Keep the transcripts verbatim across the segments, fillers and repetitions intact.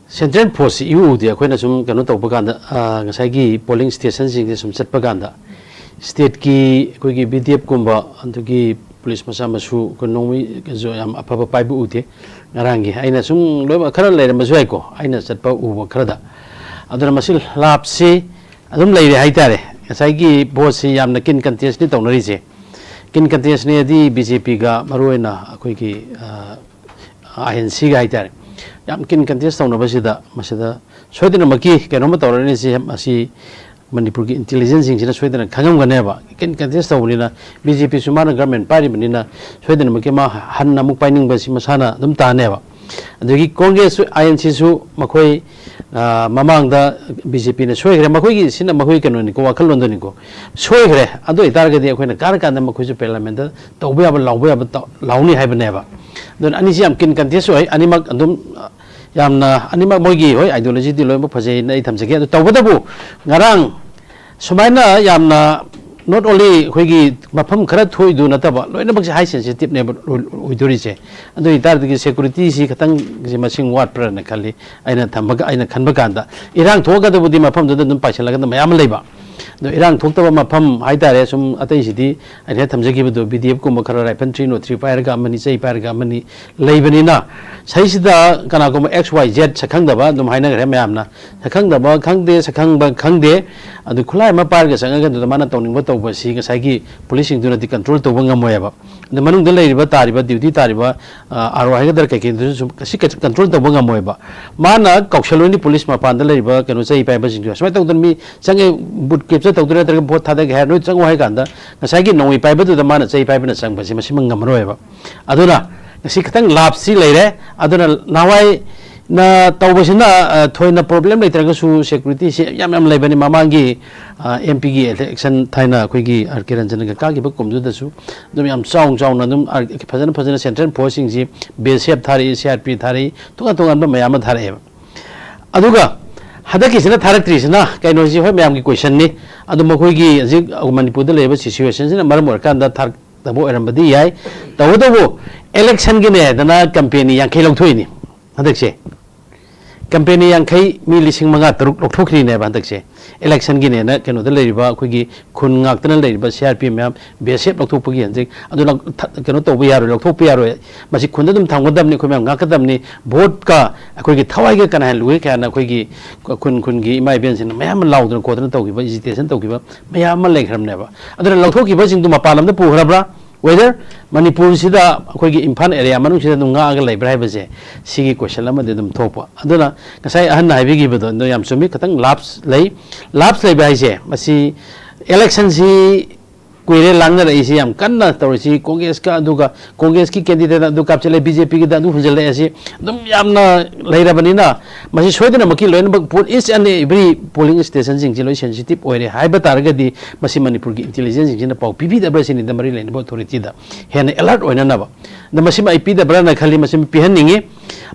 Central ꯐꯣꯔꯁꯁꯤ ꯏꯎ ꯎꯗꯦ꯫ ꯑꯩꯈꯣꯏꯅ ꯁꯨꯝ ꯀꯩꯅꯣ ꯇꯧꯕ ꯀꯥꯟꯗ, ꯉꯁꯥꯏꯒꯤ ꯄꯣꯂꯤꯡ ꯁ꯭ꯇꯦꯁꯟꯁꯤꯡꯁꯦ ꯁꯨꯝ ꯆꯠꯄ ꯀꯥꯟꯗ, ꯁ꯭ꯇꯦꯠꯀꯤ ꯑꯩꯈꯣꯏꯒꯤ ꯕꯤ ꯗꯤ ꯑꯦꯐꯀꯨꯝꯕ, ꯑꯗꯒꯤ ꯄꯨꯂꯤꯁ ꯃꯆꯥ ꯃꯁꯨ, ꯑꯩꯈꯣꯏ ꯅꯣꯡꯃꯩ ꯀꯩꯁꯨ ꯌꯥꯝ ꯑꯐꯕ ꯄꯥꯏꯕ ꯎꯗꯦ꯫ ꯉꯔꯥꯡꯒꯤ ꯑꯩꯅ ꯁꯨꯝ ꯂꯣꯏꯅꯃꯛ ꯈꯔ ꯂꯩꯔꯝꯕꯁꯨ ꯌꯥꯏꯀꯣ, ꯑꯩꯅ ꯆꯠꯄ ꯎꯕ ꯈꯔꯗ꯫ ꯑꯗꯨꯅ ꯃꯁꯤ ꯂꯥꯞꯁꯤ ꯑꯗꯨꯝ ꯂꯩꯔꯦ ꯍꯥꯏꯇꯥꯔꯦ꯫ ꯉꯁꯥꯏꯒꯤ ꯚꯣꯠꯁꯤ ꯌꯥꯝꯅ ꯀꯤꯟ ꯀꯟꯇꯦꯁꯅꯤ ꯇꯧꯅꯔꯤꯁꯦ꯫ ꯀꯤꯟ ꯀꯟꯇꯦꯁꯅꯦꯗꯤ ꯕꯤ ꯖꯦ ꯄꯤꯒ, ꯃꯔꯨꯑꯣꯏꯅ ꯑꯩꯈꯣꯏꯒꯤ ꯑꯥꯏ ꯑꯦꯟ ꯁꯤꯒ ꯍꯥꯏꯇꯥꯔꯦ꯫ ꯌꯥꯝ ꯀꯤꯟ ꯀꯟꯇꯦꯁ ꯇꯧꯅꯕꯁꯤꯗ, ꯃꯁꯤꯗ ꯁꯣꯏꯗꯅꯃꯛꯀꯤ ꯀꯩꯅꯣꯝꯃ ꯇꯧꯔꯅꯤ꯫ ꯁꯤ, ꯃꯁꯤ ꯃꯅꯤꯄꯨꯔꯒꯤ ꯏꯟꯇꯦꯂꯤꯖꯦꯟꯁꯁꯤꯡꯁꯤꯅ ꯁꯣꯏꯗꯅ ꯈꯪꯉꯝꯒꯅꯦꯕ꯫ ꯀꯤꯟ ꯀꯟꯇꯦꯁ ꯇꯧꯕꯅꯤꯅ, ꯕꯤ ꯖꯦ ꯄꯤꯁꯨ ꯃꯥꯅ ꯒꯔꯃꯦꯟ ꯄꯥꯏꯔꯤꯕꯅꯤꯅ, ꯁꯣꯏꯗꯅꯃꯛꯀꯤ ꯃꯥ ꯍꯟꯅ ꯑꯃꯨꯛ ꯄꯥꯏꯅꯤꯡꯕꯁꯤ ꯃꯁꯥꯅ ꯑꯗꯨꯝ ꯇꯥꯅꯦꯕ꯫ ꯑꯗꯒꯤ ꯀꯣꯡꯒ꯭ꯔꯦꯁꯁꯨ, ꯑꯥꯏ ꯑꯦꯟ ꯁꯤꯁꯨ ꯃꯈꯣꯏ, ꯑ, ꯃꯃꯥꯡꯗ ꯕꯤ ꯖꯦ ꯄꯤꯅ ꯁꯣꯏꯈ꯭ꯔꯦ꯫ ꯃꯈꯣꯏꯒꯤ ꯁꯤꯅ ꯃꯈꯣꯏꯒꯤ ꯀꯩꯅꯣꯅꯤꯀꯣ, ꯋꯥꯈꯜꯂꯣꯟꯗꯨꯅꯤꯀꯣ꯫ ꯁꯣꯏꯈ꯭ꯔꯦ꯫ ꯑꯗꯨ ꯑꯣꯏꯇꯥꯔꯒꯗꯤ ꯑꯩꯈꯣꯏꯅ ꯀꯥꯔꯀꯥꯟꯗ ꯃꯈꯣꯏꯁꯨ ꯄꯥꯔꯂꯤꯌꯥꯃꯦꯟꯠꯇ ꯇꯧꯕ ꯌꯥꯕ, ꯂꯥꯎꯕ ꯌꯥꯕ ꯇꯧ-, ꯂꯥꯎꯅꯤ ꯍꯥꯏꯕꯅꯦꯕ꯫ ꯑꯗꯨꯅ ꯑꯅꯤꯁꯤ ꯌꯥꯝ ꯀꯤꯟ ꯀꯟꯇꯦꯁ ꯑꯣꯏ꯫ ꯑꯅꯤꯃꯛ ꯑꯗꯨꯝ, ꯑ, ꯌꯥꯝꯅ, ꯑꯅꯤꯃꯛ ꯃꯣꯏꯒꯤ, ꯍꯣꯏ, ideologyꯗꯤ ꯂꯣꯏꯅꯃꯛ ꯐꯖꯩꯅ ꯑꯩ ꯊꯝꯖꯒꯦ꯫ ꯑꯗꯨ ꯇꯧꯕꯇꯕꯨ ꯉꯔꯥꯡ ꯁꯨꯃꯥꯏꯅ ꯌꯥꯝꯅ not only ꯑꯩꯈꯣꯏꯒꯤ ꯃꯐꯝ ꯈꯔ ꯊꯣꯛꯏꯗꯨ ꯅꯠꯇꯕ, ꯂꯣꯏꯅꯃꯛꯁꯦ high sensitiveꯅꯦꯕ ꯑꯣꯏ-, ꯑꯣꯏꯗꯣꯔꯤꯁꯦ꯫ ꯑꯗꯨ ꯑꯣꯏꯇꯥꯔꯗꯤ securityꯁꯤ ꯈꯤꯇꯪꯁꯦ ꯃꯁꯤꯡ ꯋꯥꯠꯄ꯭ꯔꯅ ꯈꯜꯂꯤ꯫ ꯑꯩꯅ ꯊꯝꯕꯒ-, ꯑꯩꯅ ꯈꯟꯕ ꯀꯥꯟꯗ, ꯏꯔꯥꯡ ꯊꯣꯛꯑꯒꯗꯕꯨꯗꯤ ꯃꯐꯝꯗꯨꯗ ꯑꯗꯨꯝ ꯄꯥꯏꯁꯤꯜꯂꯒ ꯃꯌꯥꯝ ꯑꯃ ꯂꯩꯕ꯫ ꯑꯗꯣ ꯏꯔꯥꯡ ꯊꯣꯛꯇꯕ ꯃꯐꯝ ꯍꯥꯏꯇꯥꯔꯦ, ꯁꯨꯝ ꯑꯇꯩꯁꯤꯗꯤ ꯑꯩꯅ ꯍꯦꯛ ꯊꯝꯖꯈꯤꯕꯗꯣ, ꯕꯤ ꯗꯤ ꯑꯦꯐꯀꯨꯝꯕ ꯈꯔ rifle three nought three ꯄꯥꯏꯔꯒ ꯑꯃꯅꯤ, ꯆꯩ ꯄꯥꯏꯔꯒ ꯑꯃꯅꯤ ꯂꯩꯕꯅꯤꯅ, ꯁꯩꯁꯤꯗ ꯀꯅꯥꯒꯨꯝꯕ X Y Z ꯁꯛꯈꯪꯗꯕ ꯑꯗꯨꯝ ꯍꯥꯏꯅꯈ꯭ꯔꯦ ꯃꯌꯥꯝꯅ꯫ ꯁꯛꯈꯪꯗꯕ ꯈꯪꯗꯦ, ꯁꯛꯈꯪꯕ ꯈꯪꯗꯦ, ꯑꯗꯨ ꯈꯨꯠꯂꯥꯏ ꯑꯃ ꯄꯥꯏꯔꯒ ꯆꯪꯉꯒ ꯑꯗꯨꯗ ꯃꯥꯅ ꯇꯧꯅꯤꯡꯕ ꯇꯧꯕꯁꯤ ꯉꯁꯥꯏꯒꯤ ꯄꯨꯂꯤꯁꯁꯤꯡꯗꯨꯅꯗꯤ control ꯇꯧꯕ ꯉꯝꯃꯣꯏꯕ꯫ ꯑꯗ ꯃꯅꯨꯡꯗ ꯂꯩꯔꯤꯕ, ꯇꯥꯔꯤꯕ, duty ꯇꯥꯔꯤꯕ, ꯑ, ꯑꯥꯔ ꯑꯣ ꯍꯥꯏꯒꯗ꯭ꯔꯥ, ꯀꯩꯀꯩꯗꯨꯁꯨ ꯁꯨꯝ ꯀꯩꯁꯨ control ꯇꯧꯕ ꯉꯝꯃꯣꯏꯕ꯫ ꯃꯥꯅ ꯀꯧꯁꯜꯂꯨꯅꯤ ꯄꯨꯂꯤꯁ ꯃꯄꯥꯟꯗ ꯂꯩꯔꯤꯕ ꯀꯩꯅꯣ, ꯆꯩ ꯄꯥꯏꯕꯁꯤꯡꯗꯨ, "ꯁꯨꯃꯥꯏꯅ ꯇꯧꯗꯅ ꯃꯤ ꯆꯪꯉꯦ, vote capture ꯇꯧꯗꯣꯏꯔꯥ ꯅꯠꯇ꯭ꯔꯒ vote ꯊꯥꯗꯒꯦ ꯍꯥꯏꯔ ꯅꯣꯏ ꯆꯪꯉꯣ" ꯍꯥꯏ ꯀꯥꯟꯗ, ꯉꯁꯥꯏꯒꯤ ꯅꯣꯡꯃꯩ ꯄꯥꯏꯕꯗꯨꯗ ꯃꯥꯅ ꯆꯩ ꯄꯥꯏꯕꯅ ꯆꯪꯕꯁꯤ ꯃꯁꯤꯃ ꯉꯝꯃꯔꯣꯏꯕ꯫ ꯑꯗꯨꯅ ꯉꯁꯤ ꯈꯤꯇꯪ ꯂꯥꯞꯁꯤ ꯂꯩꯔꯦ꯫ ꯑꯗꯨꯅ ꯅꯍꯥꯟꯋꯥꯏ ꯅ ꯇꯧꯕꯁꯤꯅ, ꯑ, ꯊꯣꯏꯅ problem ꯂꯩꯇ꯭ꯔꯒꯁꯨ securityꯁꯤ ꯌꯥꯝ ꯌꯥꯝ ꯂꯩꯕꯅꯤ꯫ ꯃꯃꯥꯡꯒꯤ, ꯑ, ꯑꯦꯝ ꯄꯤꯒꯤ election ꯊꯥꯏꯅ ꯑꯩꯈꯣꯏꯒꯤ ꯑꯥꯔ ꯀꯦ ꯔꯟꯖꯟꯒ ꯀꯥꯈꯤꯕ ꯀꯨꯝꯗꯨꯗꯁꯨ ꯑꯗꯨꯝ ꯌꯥꯝ ꯆꯥꯎ ꯆꯥꯎꯅ ꯑꯗꯨꯝ ꯑꯥꯔ-, ꯐꯖꯅ ꯐꯖꯅ central forceꯁꯤꯡꯁꯤ, ꯕꯤ ꯑꯦꯁ ꯑꯦꯐ ꯊꯥꯔꯛꯏ, ꯁꯤ ꯑꯥꯔ ꯄꯤ ꯊꯥꯔꯛꯏ, ꯇꯣꯉꯥꯟ ꯇꯣꯉꯥꯟꯕ ꯃꯌꯥꯝ ꯑꯃ ꯊꯥꯔꯛꯑꯦꯕ꯫ ꯑꯗꯨꯒ ꯍꯟꯗꯛꯀꯤꯁꯤꯅ ꯊꯥꯔꯛꯇ꯭ꯔꯤꯁꯤꯅ ꯀꯩꯅꯣꯁꯤ, ꯍꯣꯏ, ꯃꯌꯥꯝꯒꯤ questionꯅꯤ꯫ ꯑꯗꯨ ꯃꯈꯣꯏꯒꯤ ꯍꯧꯖꯤꯛ ꯃꯅꯤꯄꯨꯔꯗ ꯂꯩꯔꯤꯕ situationꯁꯤꯅ ꯃꯔꯝ ꯑꯣꯏꯔꯀꯥꯟꯗ ꯊꯥꯔꯛꯇꯕ ꯑꯣꯏꯔꯝꯕꯗꯤ ꯌꯥꯏ꯫ ꯇꯧꯕꯇꯕꯨ electionꯒꯤꯅꯦ ꯍꯥꯏꯗꯅ company ꯌꯥꯡꯈꯩ ꯂꯧꯊꯣꯛꯏꯅꯤ꯫ ꯍꯟꯗꯛꯁꯦ ꯀꯝꯄꯦꯅꯤ ꯌꯥꯡꯈꯩ, ꯃꯤ ꯂꯤꯁꯤꯡ ꯃꯉꯥ ꯇꯔꯨꯛ ꯂꯧꯊꯣꯛꯈ꯭ꯔꯤꯅꯦꯕ ꯍꯟꯗꯛꯁꯦ꯫ ꯏꯂꯦꯛꯁꯟꯒꯤꯅꯦꯅ ꯀꯩꯅꯣꯗ ꯂꯩꯔꯤꯕ ꯑꯩꯈꯣꯏꯒꯤ ꯈꯨꯟ ꯉꯥꯛꯇꯅ ꯂꯩꯔꯤꯕ ꯁꯤ ꯑꯥꯔ ꯄꯤ ꯑꯦꯐ ꯃꯌꯥꯝ, ꯕꯤ ꯑꯦꯁ ꯑꯦꯐ ꯂꯧꯊꯣꯛꯄꯒꯤ ꯍꯧꯖꯤꯛ ꯑꯗꯨ ꯂꯧ-, ꯊ-, ꯀꯩꯅꯣ ꯇꯧꯕ ꯌꯥꯔꯣꯏ, ꯂꯧꯊꯣꯛꯄ ꯌꯥꯔꯣꯏ, ꯃꯁꯤ ꯈꯨꯟꯗ ꯑꯗꯨꯝ ꯊꯝꯒꯗꯕꯅꯤ, ꯑꯩꯈꯣꯏ ꯃꯌꯥꯝ ꯉꯥꯛꯀꯗꯕꯅꯤ, ꯚꯣꯠꯀ ꯑꯩꯈꯣꯏꯒꯤ ꯊꯋꯥꯏꯒ ꯀꯅꯥ ꯍꯦꯟꯅ ꯂꯨꯏ ꯀꯥꯏꯅ ꯑꯩꯈꯣꯏꯒꯤ ꯈꯨꯟ ꯈꯨꯟꯒꯤ ꯏꯃꯥ ꯏꯕꯦꯟꯁꯤꯡꯅ ꯃꯌꯥꯝ ꯑꯃ ꯂꯥꯎꯗꯅ ꯈꯣꯠꯇꯅ ꯇꯧꯈꯤꯕ, ꯑꯦꯖꯤꯇꯦꯁꯟ ꯇꯧꯈꯤꯕ ꯃꯌꯥꯝ ꯑꯃ ꯂꯩꯈ꯭ꯔꯕꯅꯦꯕ꯫ ꯑꯗꯨꯅ ꯂꯧꯊꯣꯛꯈꯤꯕꯁꯤꯡꯗꯨ ꯃꯄꯥꯟ ꯂꯝꯗ ꯄꯨꯈ꯭ꯔꯕ꯭ꯔꯥ? Whether ꯃꯅꯤꯄꯨꯔꯁꯤꯗ ꯑꯩꯈꯣꯏꯒꯤ ꯏꯝꯐꯥꯜ ꯑꯦꯔꯤꯌꯥ ꯃꯅꯨꯡꯁꯤꯗ ꯑꯗꯨꯝ ꯉꯥꯛꯑꯒ ꯂꯩꯕ꯭ꯔꯥ ꯍꯥꯏꯕꯁꯦ, ꯁꯤꯒꯤ ꯀꯣꯏꯁꯟ ꯑꯃꯗꯤ ꯑꯗꯨꯝ ꯊꯣꯛꯄ꯫ ꯑꯗꯨꯅ ꯉꯁꯥꯏ ꯑꯍꯟꯅ ꯍꯥꯏꯕꯤꯈꯤꯕꯗꯣ ꯑꯗꯣ ꯌꯥꯝ ꯆꯨꯝꯃꯤ, ꯈꯤꯇꯪ ꯂꯥꯞꯁ ꯂꯩ꯫ ꯂꯥꯞꯁ ꯂꯩꯕ ꯍꯥꯏꯁꯦ, ꯃꯁꯤ ꯏꯂꯦꯛꯁꯟꯁꯤ ꯀꯨꯏꯔꯦ ꯂꯥꯡꯅꯔꯛꯏꯁꯤ, ꯌꯥꯝ ꯀꯟꯅ ꯇꯧꯔꯤꯁꯤ ꯀꯣꯡꯒ꯭ꯔꯦꯁꯀ, ꯑꯗꯨꯒ ꯀꯣꯡꯒ꯭ꯔꯦꯁꯀꯤ ꯀꯦꯟꯗꯤꯗꯦꯠ ꯑꯗꯨ ꯀꯥꯞꯁꯤꯜꯂꯦ, ꯕꯤ ꯖꯦ ꯄꯤꯒꯤꯗ ꯑꯗꯨ ꯍꯨꯟꯖꯤꯜꯂꯛꯑꯦ, ꯑꯁꯤ ꯑꯗꯨꯝ ꯌꯥꯝꯅ ꯂꯩꯔꯕꯅꯤꯅ, ꯃꯁꯤ ꯁꯣꯏꯗꯅꯃꯛꯀꯤ ꯂꯣꯏꯅꯃꯛ poll, each and every polling stationꯁꯤꯡꯁꯤ ꯂꯣꯏ ꯁꯦꯟꯁꯤꯇꯤꯞ ꯑꯣꯏꯔꯦ ꯍꯥꯏꯕ ꯇꯥꯔꯒꯗꯤ, ꯃꯁꯤ ꯃꯅꯤꯄꯨꯔꯒꯤ ꯏꯟꯇꯦꯂꯤꯖꯦꯟꯁꯁꯤꯡꯁꯤꯅ ꯄꯥꯎ ꯄꯤꯕꯤꯗꯕ꯭ꯔꯥ ꯁꯤꯅꯤꯗ, ꯃꯔꯤ ꯂꯩꯅꯕ ꯑꯣꯊꯣꯔꯤꯇꯤꯗ ꯍꯦꯟꯅ ꯑꯦꯂꯔꯠ ꯑꯣꯏꯅꯅꯕ꯫ ꯑꯗ ꯃꯁꯤꯃ ꯑꯩ ꯄꯤꯗꯕ꯭ꯔꯥꯅ ꯈꯜꯂꯤ, ꯃꯁꯤꯃ ꯄꯤꯍꯟꯅꯤꯡꯉꯤ꯫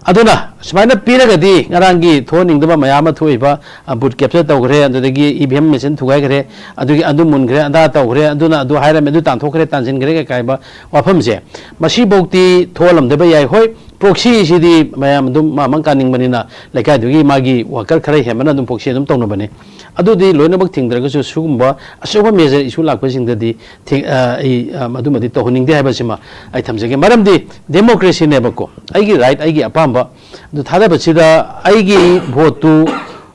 ꯑꯗꯨꯅ ꯁꯨꯃꯥꯏꯅ ꯄꯤꯔꯒꯗꯤ ꯉꯔꯥꯡꯒꯤ ꯊꯣꯛꯍꯟꯅꯤꯡꯗꯕ ꯃꯌꯥꯝ ꯑꯃ ꯊꯣꯛꯏꯕ, ꯑ, ꯕꯨꯠ ꯀꯦꯞꯆꯔ ꯇꯧꯈ꯭ꯔꯦ, ꯑꯗꯨꯗꯒꯤ ꯏ ꯚꯤ ꯑꯦꯝ ꯃꯦꯆꯤꯟ ꯊꯨꯒꯥꯏꯈ꯭ꯔꯦ, ꯑꯗꯨꯒꯤ ꯑꯗꯨ ꯃꯨꯟꯈ꯭ꯔꯦ, ꯑꯗꯥ ꯇꯧꯈ꯭ꯔꯦ, ꯑꯗꯨꯅ ꯑꯗꯨ ꯍꯥꯏꯔꯝꯃꯦ, ꯑꯗꯨ ꯇꯥꯟꯊꯣꯛꯈ꯭ꯔꯦ, ꯇꯥꯟꯁꯤꯟꯈ꯭ꯔꯦ ꯀꯥꯏꯕ ꯋꯥꯐꯝꯁꯦ, ꯃꯁꯤꯐꯧꯗꯤ ꯊꯣꯛꯍꯜꯂꯝꯗꯕ ꯌꯥꯏ꯫ ꯍꯣꯏ, ꯄ꯭ꯔꯣꯛꯁꯤꯁꯤꯗꯤ ꯃꯌꯥꯝ ꯑꯗꯨꯝ ꯃꯥ ꯃꯪ ꯀꯥꯅꯤꯡꯕꯅꯤꯅ ꯂꯩꯀꯥꯏꯗꯨꯒꯤ ꯃꯥꯒꯤ ꯋꯥꯀꯔ ꯈꯔ ꯍꯦꯟꯕꯅ ꯑꯗꯨꯝ ꯄ꯭ꯔꯣꯛꯁꯤ ꯑꯗꯨꯝ ꯇꯧꯅꯕꯅꯤ꯫ ꯑꯗꯨꯗꯤ ꯂꯣꯏꯅꯃꯛ ꯊꯤꯡꯗ꯭ꯔꯒꯁꯨ ꯁꯤꯒꯨꯝꯕ ꯑꯆꯧꯕ ꯃꯦꯖꯔ ꯏꯁꯨ ꯂꯥꯛꯄꯁꯤꯡꯗꯗꯤ ꯊꯦꯡ-, ꯑ, ꯑꯩ, ꯑ, ꯑꯗꯨꯃꯗꯤ ꯇꯧꯍꯟꯅꯤꯡꯗꯦ ꯍꯥꯏꯕꯁꯤꯃ ꯑꯩ ꯊꯝꯖꯒꯦ꯫ ꯃꯔꯝꯗꯤ ꯗꯦꯃꯣꯀ꯭ꯔꯦꯁꯤꯅꯦꯕꯀꯣ, ꯑꯩꯒꯤ ꯔꯥꯏꯠ, ꯑꯩꯒꯤ ꯑꯄꯥꯝꯕ ꯑꯗꯨ ꯊꯥꯗꯕꯁꯤꯗ ꯑꯩꯒꯤ ꯚꯣꯠꯇꯨ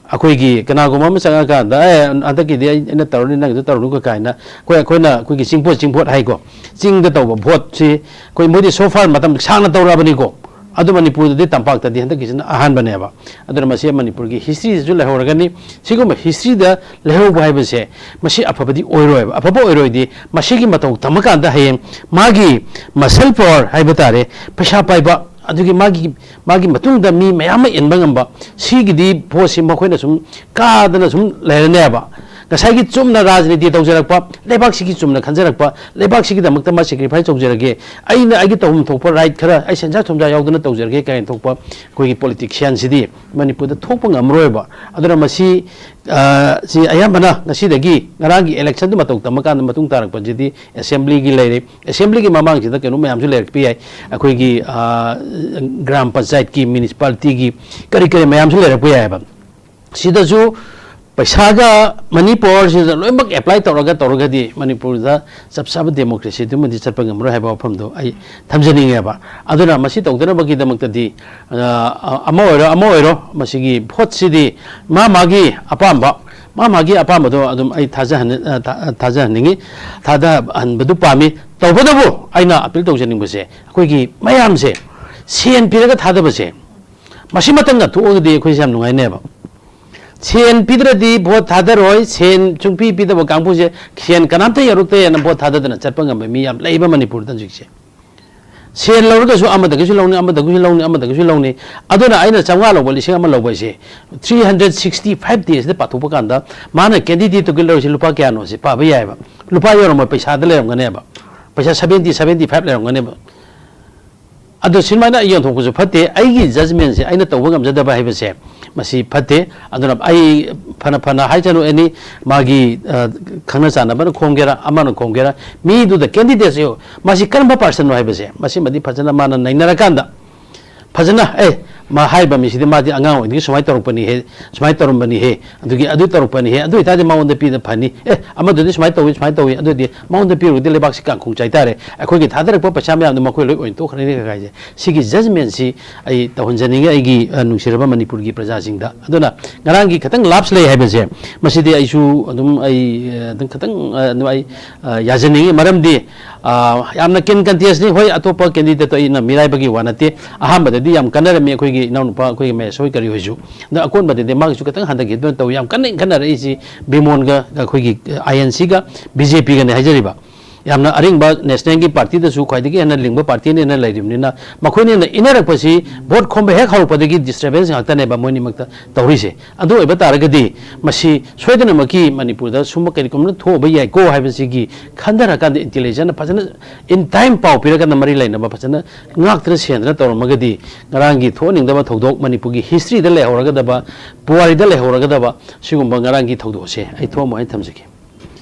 ꯑꯩꯈꯣꯏꯒꯤ ꯀꯅꯥꯒꯨꯝꯕ ꯑꯃ ꯆꯪꯉꯀꯥꯟꯗ, "ꯑꯦ, ꯍꯟꯗꯛꯀꯤꯗꯤ ꯑꯩ, ꯑꯩꯅ ꯇꯧꯔꯅꯤ, ꯅꯪꯒꯤꯗꯨ ꯇꯧꯔꯅꯨꯀꯣ" ꯀꯥꯏꯅ ꯑꯩꯈꯣꯏ, ꯑꯩꯈꯣꯏꯅ ꯑꯩꯈꯣꯏꯒꯤ ꯆꯤꯡꯄꯣꯠ, ꯆꯤꯡꯄꯣꯠ ꯍꯥꯏꯀꯣ, ꯆꯤꯡꯗ ꯇꯧꯕ ꯚꯣꯠꯁꯤ ꯑꯩꯈꯣꯏ, ꯃꯣꯏꯗꯤ so far ꯃꯇꯝ ꯁꯥꯡꯅ ꯇꯧꯔꯛꯑꯕꯅꯤꯀꯣ꯫ ꯑꯗꯨ ꯃꯅꯤꯄꯨꯔꯗꯗꯤ ꯇꯝꯄꯥꯛꯇꯗꯤ ꯍꯟꯗꯛꯀꯤꯁꯤꯅ ꯑꯍꯥꯟꯕꯅꯦꯕ꯫ ꯑꯗꯨꯅ ꯃꯁꯤ ꯃꯅꯤꯄꯨꯔꯒꯤ ꯍꯤꯁꯇ꯭ꯔꯤꯗꯁꯨ ꯂꯩꯍꯧꯔꯒꯅꯤ꯫ ꯁꯤꯒꯨꯝꯕ ꯍꯤꯁꯇ꯭ꯔꯤꯗ ꯂꯩꯍꯧꯕ ꯍꯥꯏꯕꯁꯦ ꯃꯁꯤ ꯑꯐꯕꯗꯤ ꯑꯣꯏꯔꯣꯏꯕ꯫ ꯑꯐꯕ ꯑꯣꯏꯔꯣꯏꯗꯤ ꯃꯁꯤꯒꯤ ꯃꯇꯧ ꯇꯝꯃꯀꯥꯟꯗ ꯍꯌꯦꯡ ꯃꯥꯒꯤ ꯃꯁꯜ ꯄꯋꯥꯔ ꯍꯥꯏꯕ ꯇꯥꯔꯦ, ꯄꯩꯁꯥ ꯄꯥꯏꯕ, ꯑꯗꯨꯒꯤ ꯃꯥꯒꯤ, ꯃꯥꯒꯤ ꯃꯇꯨꯡꯗ ꯃꯤ ꯃꯌꯥꯝ ꯑꯃ ꯏꯟꯕ ꯉꯝꯕ, ꯁꯤꯒꯤꯗꯤ ꯚꯣꯠꯁꯤ ꯃꯈꯣꯏꯅ ꯁꯨꯝ ꯀꯥꯗꯅ ꯁꯨꯝ ꯂꯩꯔꯅꯦꯕ꯫ ꯉꯁꯥꯏꯒꯤ ꯆꯨꯝꯅ ꯔꯥꯖꯅꯤꯇꯤ ꯇꯧꯖꯔꯛꯄ, ꯂꯩꯕꯥꯛꯁꯤꯒꯤ ꯆꯨꯝꯅ ꯈꯟꯖꯔꯛꯄ, ꯂꯩꯕꯥꯛꯁꯤꯒꯤꯗꯃꯛꯇ ꯃꯥ ꯁꯦꯀ꯭ꯔꯤꯐꯥꯏꯁ ꯇꯧꯖꯔꯒꯦ, ꯑꯩꯅ ꯑꯩꯒꯤ ꯇꯧꯐꯝ ꯊꯣꯛꯄ ꯔꯥꯏꯠ ꯈꯔ, ꯑꯩ ꯁꯦꯟꯖꯥ ꯊꯨꯝꯖꯥ ꯌꯥꯎꯗꯅ ꯇꯧꯖꯔꯒꯦ ꯀꯥꯏꯅ ꯊꯣꯛꯄ ꯑꯩꯈꯣꯏꯒꯤ ꯄꯣꯂꯤꯇꯤꯛꯁꯤꯌꯥꯟꯁꯤꯗꯤ ꯃꯅꯤꯄꯨꯔꯗ ꯊꯣꯛꯄ ꯉꯝꯃꯔꯣꯏꯕ꯫ ꯑꯗꯨꯅ ꯃꯁꯤ, ꯑ, ꯁꯤ ꯑꯌꯥꯝꯕꯅ ꯉꯁꯤꯗꯒꯤ ꯉꯔꯥꯡꯒꯤ ꯏꯂꯦꯛꯁꯟꯗꯨ ꯃꯇꯧ ꯇꯝꯃꯀꯥꯟꯗ ꯃꯇꯨꯡ ꯇꯥꯔꯛꯄꯁꯤꯗꯤ ꯑꯦꯁꯦꯝꯕ꯭ꯂꯤꯒꯤ ꯂꯩꯔꯦ꯫ ꯑꯦꯁꯦꯝꯕ꯭ꯂꯤꯒꯤ ꯃꯃꯥꯡꯁꯤꯗ ꯀꯩꯅꯣ ꯃꯌꯥꯝꯁꯨ ꯂꯩꯔꯛꯄ ꯌꯥꯏ, ꯑꯩꯈꯣꯏꯒꯤ, ꯑ, ꯒ꯭ꯔꯥꯝ ꯄꯟꯆꯥꯌꯠꯀꯤ, ꯃ꯭ꯌꯨꯅꯤꯁꯤꯄꯥꯂꯤꯇꯤꯒꯤ ꯀꯔꯤ ꯀꯔꯤ ꯃꯌꯥꯝꯁꯨ ꯂꯩꯔꯛꯄ ꯌꯥꯏꯑꯕ꯫ ꯁꯤꯗꯁꯨ ꯄꯩꯁꯥꯒ ꯃꯅꯤ ꯄꯥꯋꯔꯁꯤꯗ ꯂꯣꯏꯅꯃꯛ ꯑꯦꯄ꯭ꯂꯥꯏ ꯇꯧꯔꯒ ꯇꯧꯔꯒꯗꯤ ꯃꯅꯤꯄꯨꯔꯗ ꯆꯞ ꯆꯥꯕ ꯗꯦꯃꯣꯀ꯭ꯔꯦꯁꯤꯗꯨꯃꯗꯤ ꯆꯠꯄ ꯉꯝꯃꯔꯣꯏ ꯍꯥꯏꯕ ꯋꯥꯐꯝꯗꯣ ꯑꯩ ꯊꯝꯖꯅꯤꯡꯉꯦꯕ꯫ ꯑꯗꯨꯅ ꯃꯁꯤ ꯇꯧꯗꯅꯕꯒꯤꯗꯃꯛꯇꯗꯤ, ꯑ, ꯑꯃ ꯑꯣꯏꯔꯣ, ꯑꯃ ꯑꯣꯏꯔꯣ, ꯃꯁꯤꯒꯤ ꯚꯣꯠꯁꯤꯗꯤ ꯃꯥ ꯃꯥꯒꯤ ꯑꯄꯥꯝꯕ, ꯃꯥ ꯃꯥꯒꯤ ꯑꯄꯥꯝꯕꯗꯣ ꯑꯗꯨꯝ ꯑꯩ ꯊꯥꯖꯍꯟ-, ꯑ, ꯊꯥ-, ꯊꯥꯖꯍꯟꯅꯤꯡꯉꯤ, ꯊꯥꯗꯍꯟꯕꯗꯨ ꯄꯥꯝꯃꯤ꯫ ꯇꯧꯕꯇꯕꯨ ꯑꯩꯅ ꯑꯄꯤꯜ ꯇꯧꯖꯅꯤꯡꯕꯁꯦ, ꯑꯩꯈꯣꯏꯒꯤ ꯃꯌꯥꯝꯁꯦ ꯁꯦꯟ ꯄꯤꯔꯒ ꯊꯥꯗꯕꯁꯦ, ꯃꯁꯤꯃꯇꯪ ꯉꯥꯛꯊꯣꯛꯑꯒꯗꯤ ꯑꯩꯈꯣꯏꯁꯦ ꯌꯥꯝ ꯅꯨꯡꯉꯥꯏꯅꯦꯕ꯫ ꯁꯦꯟ ꯄꯤꯗ꯭ꯔꯗꯤ ꯚꯣꯠ ꯊꯥꯗꯔꯣꯏ, ꯁꯦꯟ ꯁꯨꯡꯄꯤ ꯄꯤꯗꯕ ꯀꯥꯡꯕꯨꯁꯦ, ꯁꯦꯟ ꯀꯅꯥꯝꯇ ꯌꯥꯔꯛꯇꯦꯅ ꯚꯣꯠ ꯊꯥꯗꯗꯅ ꯆꯠꯄ ꯉꯝꯕ ꯃꯤ ꯌꯥꯝ ꯂꯩꯕ ꯃꯅꯤꯄꯨꯔꯗ ꯍꯧꯖꯤꯛꯁꯦ꯫ ꯁꯦꯟ ꯂꯧꯔꯒꯁꯨ ꯑꯃꯗꯒꯤꯁꯨ ꯂꯧꯅꯤ, ꯑꯃꯗꯒꯤꯁꯨ ꯂꯧꯅꯤ, ꯑꯃꯗꯒꯤꯁꯨ ꯂꯧꯅꯤ꯫ ꯑꯗꯨꯅ ꯑꯩꯅ ꯆꯥꯝꯃꯉꯥ ꯂꯧꯕ, ꯂꯤꯁꯤꯡ ꯑꯃ ꯂꯧꯕ ꯍꯥꯏꯁꯦ, three hundred sixty five daysꯗ ꯄꯥꯊꯣꯛꯄ ꯀꯥꯟꯗ ꯃꯥꯅ candidateꯇꯨꯒꯤ ꯂꯧꯔꯤꯁꯦ ꯂꯨꯄꯥ ꯀꯌꯥꯅꯣ ꯁꯤ ꯄꯥꯕ ꯌꯥꯏꯑꯕ꯫ ꯂꯨꯄꯥ ꯌꯧꯔꯝꯃꯣꯏ, ꯄꯩꯁꯥꯗ ꯂꯩꯔꯝꯒꯅꯦꯕ꯫ ꯄꯩꯁꯥ seventy, seventy five ꯂꯩꯔꯝꯒꯅꯦꯕ꯫ ꯑꯗꯣ ꯁꯨꯃꯥꯏꯅ ꯑꯩ ꯌꯣꯟꯊꯣꯛꯄꯁꯨ ꯐꯠꯇꯦ꯫ ꯑꯩꯒꯤ judgementꯁꯦ ꯑꯩꯅ ꯇꯧꯕ ꯉꯝꯖꯗꯕ ꯍꯥꯏꯕꯁꯦ ꯃꯁꯤ ꯐꯠꯇꯦ꯫ ꯑꯗꯨꯅ ꯑꯩ ꯐꯅ ꯐꯅ ꯍꯥꯏꯖꯅꯨ, ꯑꯦꯅꯤ ꯃꯥꯒꯤ, ꯑ, ꯈꯪꯅ ꯆꯥꯟꯅꯕꯅ ꯈꯣꯝꯒꯦꯔꯥ, ꯑꯃꯅ ꯈꯣꯝꯒꯦꯔꯥ, ꯃꯤꯗꯨꯗ candidateꯁꯦ ꯃꯁꯤ ꯀꯔꯝꯕ personꯅꯣ ꯍꯥꯏꯕꯁꯦ ꯃꯁꯤꯃꯗꯤ ꯐꯖꯅ ꯃꯥꯅ ꯅꯩꯅꯔꯀꯥꯟꯗ ꯐꯖꯅ, ꯑꯦ, ꯃꯥ ꯍꯥꯏꯔꯤꯕ ꯃꯤꯁꯤꯗꯤ ꯃꯥꯗꯤ ꯑꯉꯥꯡ ꯑꯣꯏꯔꯤꯉꯩꯗꯒꯤ ꯁꯨꯃꯥꯏꯅ ꯇꯧꯔꯛꯄꯅꯤꯍꯦ, ꯁꯨꯃꯥꯏꯅ ꯇꯧꯔꯝꯕꯅꯤꯍꯦ, ꯑꯗꯨꯒꯤ ꯑꯗꯨ ꯇꯧꯔꯛꯄꯅꯤꯍꯦ, ꯑꯗꯨ ꯑꯣꯏꯇꯥꯔꯗꯤ ꯃꯉꯣꯟꯗ ꯄꯤꯗ ꯐꯅꯤ꯫ ꯑꯦ, ꯑꯃꯗꯨꯗꯤ ꯁꯨꯃꯥꯏꯅ ꯇꯧꯏ, ꯁꯨꯃꯥꯏꯅ ꯇꯧꯏ, ꯑꯗꯨꯗꯤ ꯃꯉꯣꯟꯗ ꯄꯤꯔꯨꯔꯗꯤ ꯂꯩꯕꯥꯛꯁꯤ ꯀꯥꯡꯈꯣꯡ ꯆꯥꯏ ꯇꯥꯔꯦ꯫ ꯑꯩꯈꯣꯏꯒꯤ ꯊꯥꯗꯔꯛꯄ ꯄꯩꯁꯥ ꯃꯌꯥꯝꯗꯣ ꯃꯈꯣꯏ ꯂꯣꯏ ꯑꯣꯏꯅ ꯇꯣꯛꯈ꯭ꯔꯅꯤ ꯀꯥꯏꯁꯦ꯫ ꯁꯤꯒꯤ judgementꯁꯤ ꯑꯩ ꯇꯧꯍꯟꯖꯅꯤꯡꯉꯤ ꯑꯩꯒꯤ, ꯑ, ꯅꯨꯡꯁꯤꯔꯕ ꯃꯅꯤꯄꯨꯔꯒꯤ ꯄ꯭ꯔꯖꯥꯁꯤꯡꯗ꯫ ꯑꯗꯨꯅ ꯉꯔꯥꯡꯒꯤ ꯈꯤꯇꯪ lapse ꯂꯩ ꯍꯥꯏꯕꯁꯦ, ꯃꯁꯤꯗꯤ ꯑꯩꯁꯨ ꯑꯗꯨꯝ ꯑꯩ, ꯑ, ꯑꯗꯨꯝ ꯈꯤꯇꯪ, ꯑ, ꯑꯗꯨꯝ ꯑꯩ, ꯑ, ꯌꯥꯖꯅꯤꯡꯉꯤ꯫ ꯃꯔꯝꯗꯤ, ꯑ, ꯌꯥꯝꯅ ꯀꯦꯟ ꯀꯟꯇꯦꯁꯅꯤ꯫ ꯍꯣꯏ, ꯑꯇꯣꯞꯄ candidateꯇꯣ ꯑꯩꯅ ꯃꯤꯔꯥꯏꯕꯒꯤ ꯋꯥ ꯅꯠꯇꯦ꯫ ꯑꯍꯥꯟꯕꯗꯗꯤ ꯌꯥꯝ ꯀꯟꯅꯔꯝꯃꯤ ꯑꯩꯈꯣꯏꯒꯤ ꯏꯅꯥꯎꯅꯨꯄꯥ, ꯑꯩꯈꯣꯏꯒꯤ ꯃꯍꯦꯁ ꯍꯣꯏ ꯀꯔꯤ ꯍꯣꯏꯁꯨ꯫ ꯑꯗꯣ ꯑꯀꯣꯟꯕꯗꯗꯤ ꯃꯥꯒꯤꯁꯨ ꯈꯤꯇꯪ ꯍꯟꯊꯈꯤꯗꯨꯅ ꯇꯧꯋꯤ꯫ ꯌꯥꯝ ꯀꯟꯅ ꯏꯟꯈꯠꯅꯔꯛꯏꯁꯤ ꯕꯤꯃꯣꯟꯒ ꯑꯩꯈꯣꯏꯒꯤ INCꯒ BJPꯒꯅꯦ ꯍꯥꯏꯖꯔꯤꯕ꯫ ꯌꯥꯝꯅ ꯑꯔꯤꯡꯕ ꯅꯦꯁꯅꯦꯜꯒꯤ ꯄꯥꯔꯇꯤꯗꯁꯨ ꯈ꯭ꯋꯥꯏꯗꯒꯤ ꯍꯦꯟꯅ ꯂꯤꯡꯕ ꯄꯥꯔꯇꯤꯅ ꯍꯦꯟꯅ ꯂꯩꯔꯤꯕꯅꯤꯅ, ꯃꯈꯣꯏꯅ ꯍꯦꯟꯅ ꯏꯟꯅꯔꯛꯄꯁꯤ ꯚꯣꯠ ꯈꯣꯝꯕ ꯍꯦꯛ ꯍꯧꯔꯛꯄꯗꯒꯤ ꯗꯤꯁꯇꯔꯕꯦꯟꯁ ꯉꯥꯛꯇꯅꯦꯕ ꯃꯣꯏꯅꯤꯃꯛꯇ ꯇꯧꯔꯤꯁꯦ꯫ ꯑꯗꯨ ꯑꯣꯏꯕ ꯇꯥꯔꯒꯗꯤ ꯃꯁꯤ ꯁꯣꯏꯗꯅꯃꯛꯀꯤ ꯃꯅꯤꯄꯨꯔꯗ ꯁꯨꯝꯕ ꯀꯔꯤꯒꯨꯝꯕ ꯊꯣꯛꯑꯕ ꯌꯥꯏꯀꯣ ꯍꯥꯏꯕꯁꯤꯒꯤ ꯈꯟꯊꯔꯀꯥꯟꯗ ꯏꯟꯇꯦꯂꯤꯖꯦꯟꯁꯅ ꯐꯖꯅ ꯏꯟ ꯇꯥꯏꯝ ꯄꯥꯎ ꯄꯤꯔꯀꯥꯟꯗ ꯃꯔꯤ ꯂꯩꯅꯕ ꯐꯖꯅ ꯉꯥꯛꯇꯅ ꯁꯦꯟꯗꯅ ꯇꯧꯔꯝꯃꯒꯗꯤ ꯉꯔꯥꯡꯒꯤ ꯊꯣꯛꯍꯟꯅꯤꯡꯗꯕ ꯊꯧꯗꯣꯛ, ꯃꯅꯤꯄꯨꯔꯒꯤ ꯍꯤꯁꯇ꯭ꯔꯤꯗ ꯂꯩꯍꯧꯔꯒꯗꯕ, ꯄꯨꯋꯥꯔꯤꯗ ꯂꯩꯍꯧꯔꯒꯗꯕ ꯁꯤꯒꯨꯝꯕ ꯉꯔꯥꯡꯒꯤ ꯊꯧꯗꯣꯛ ꯑꯁꯦ ꯑꯩ ꯊꯣꯛꯑꯝꯃꯣ ꯍꯥꯏꯅ ꯊꯝꯖꯒꯦ꯫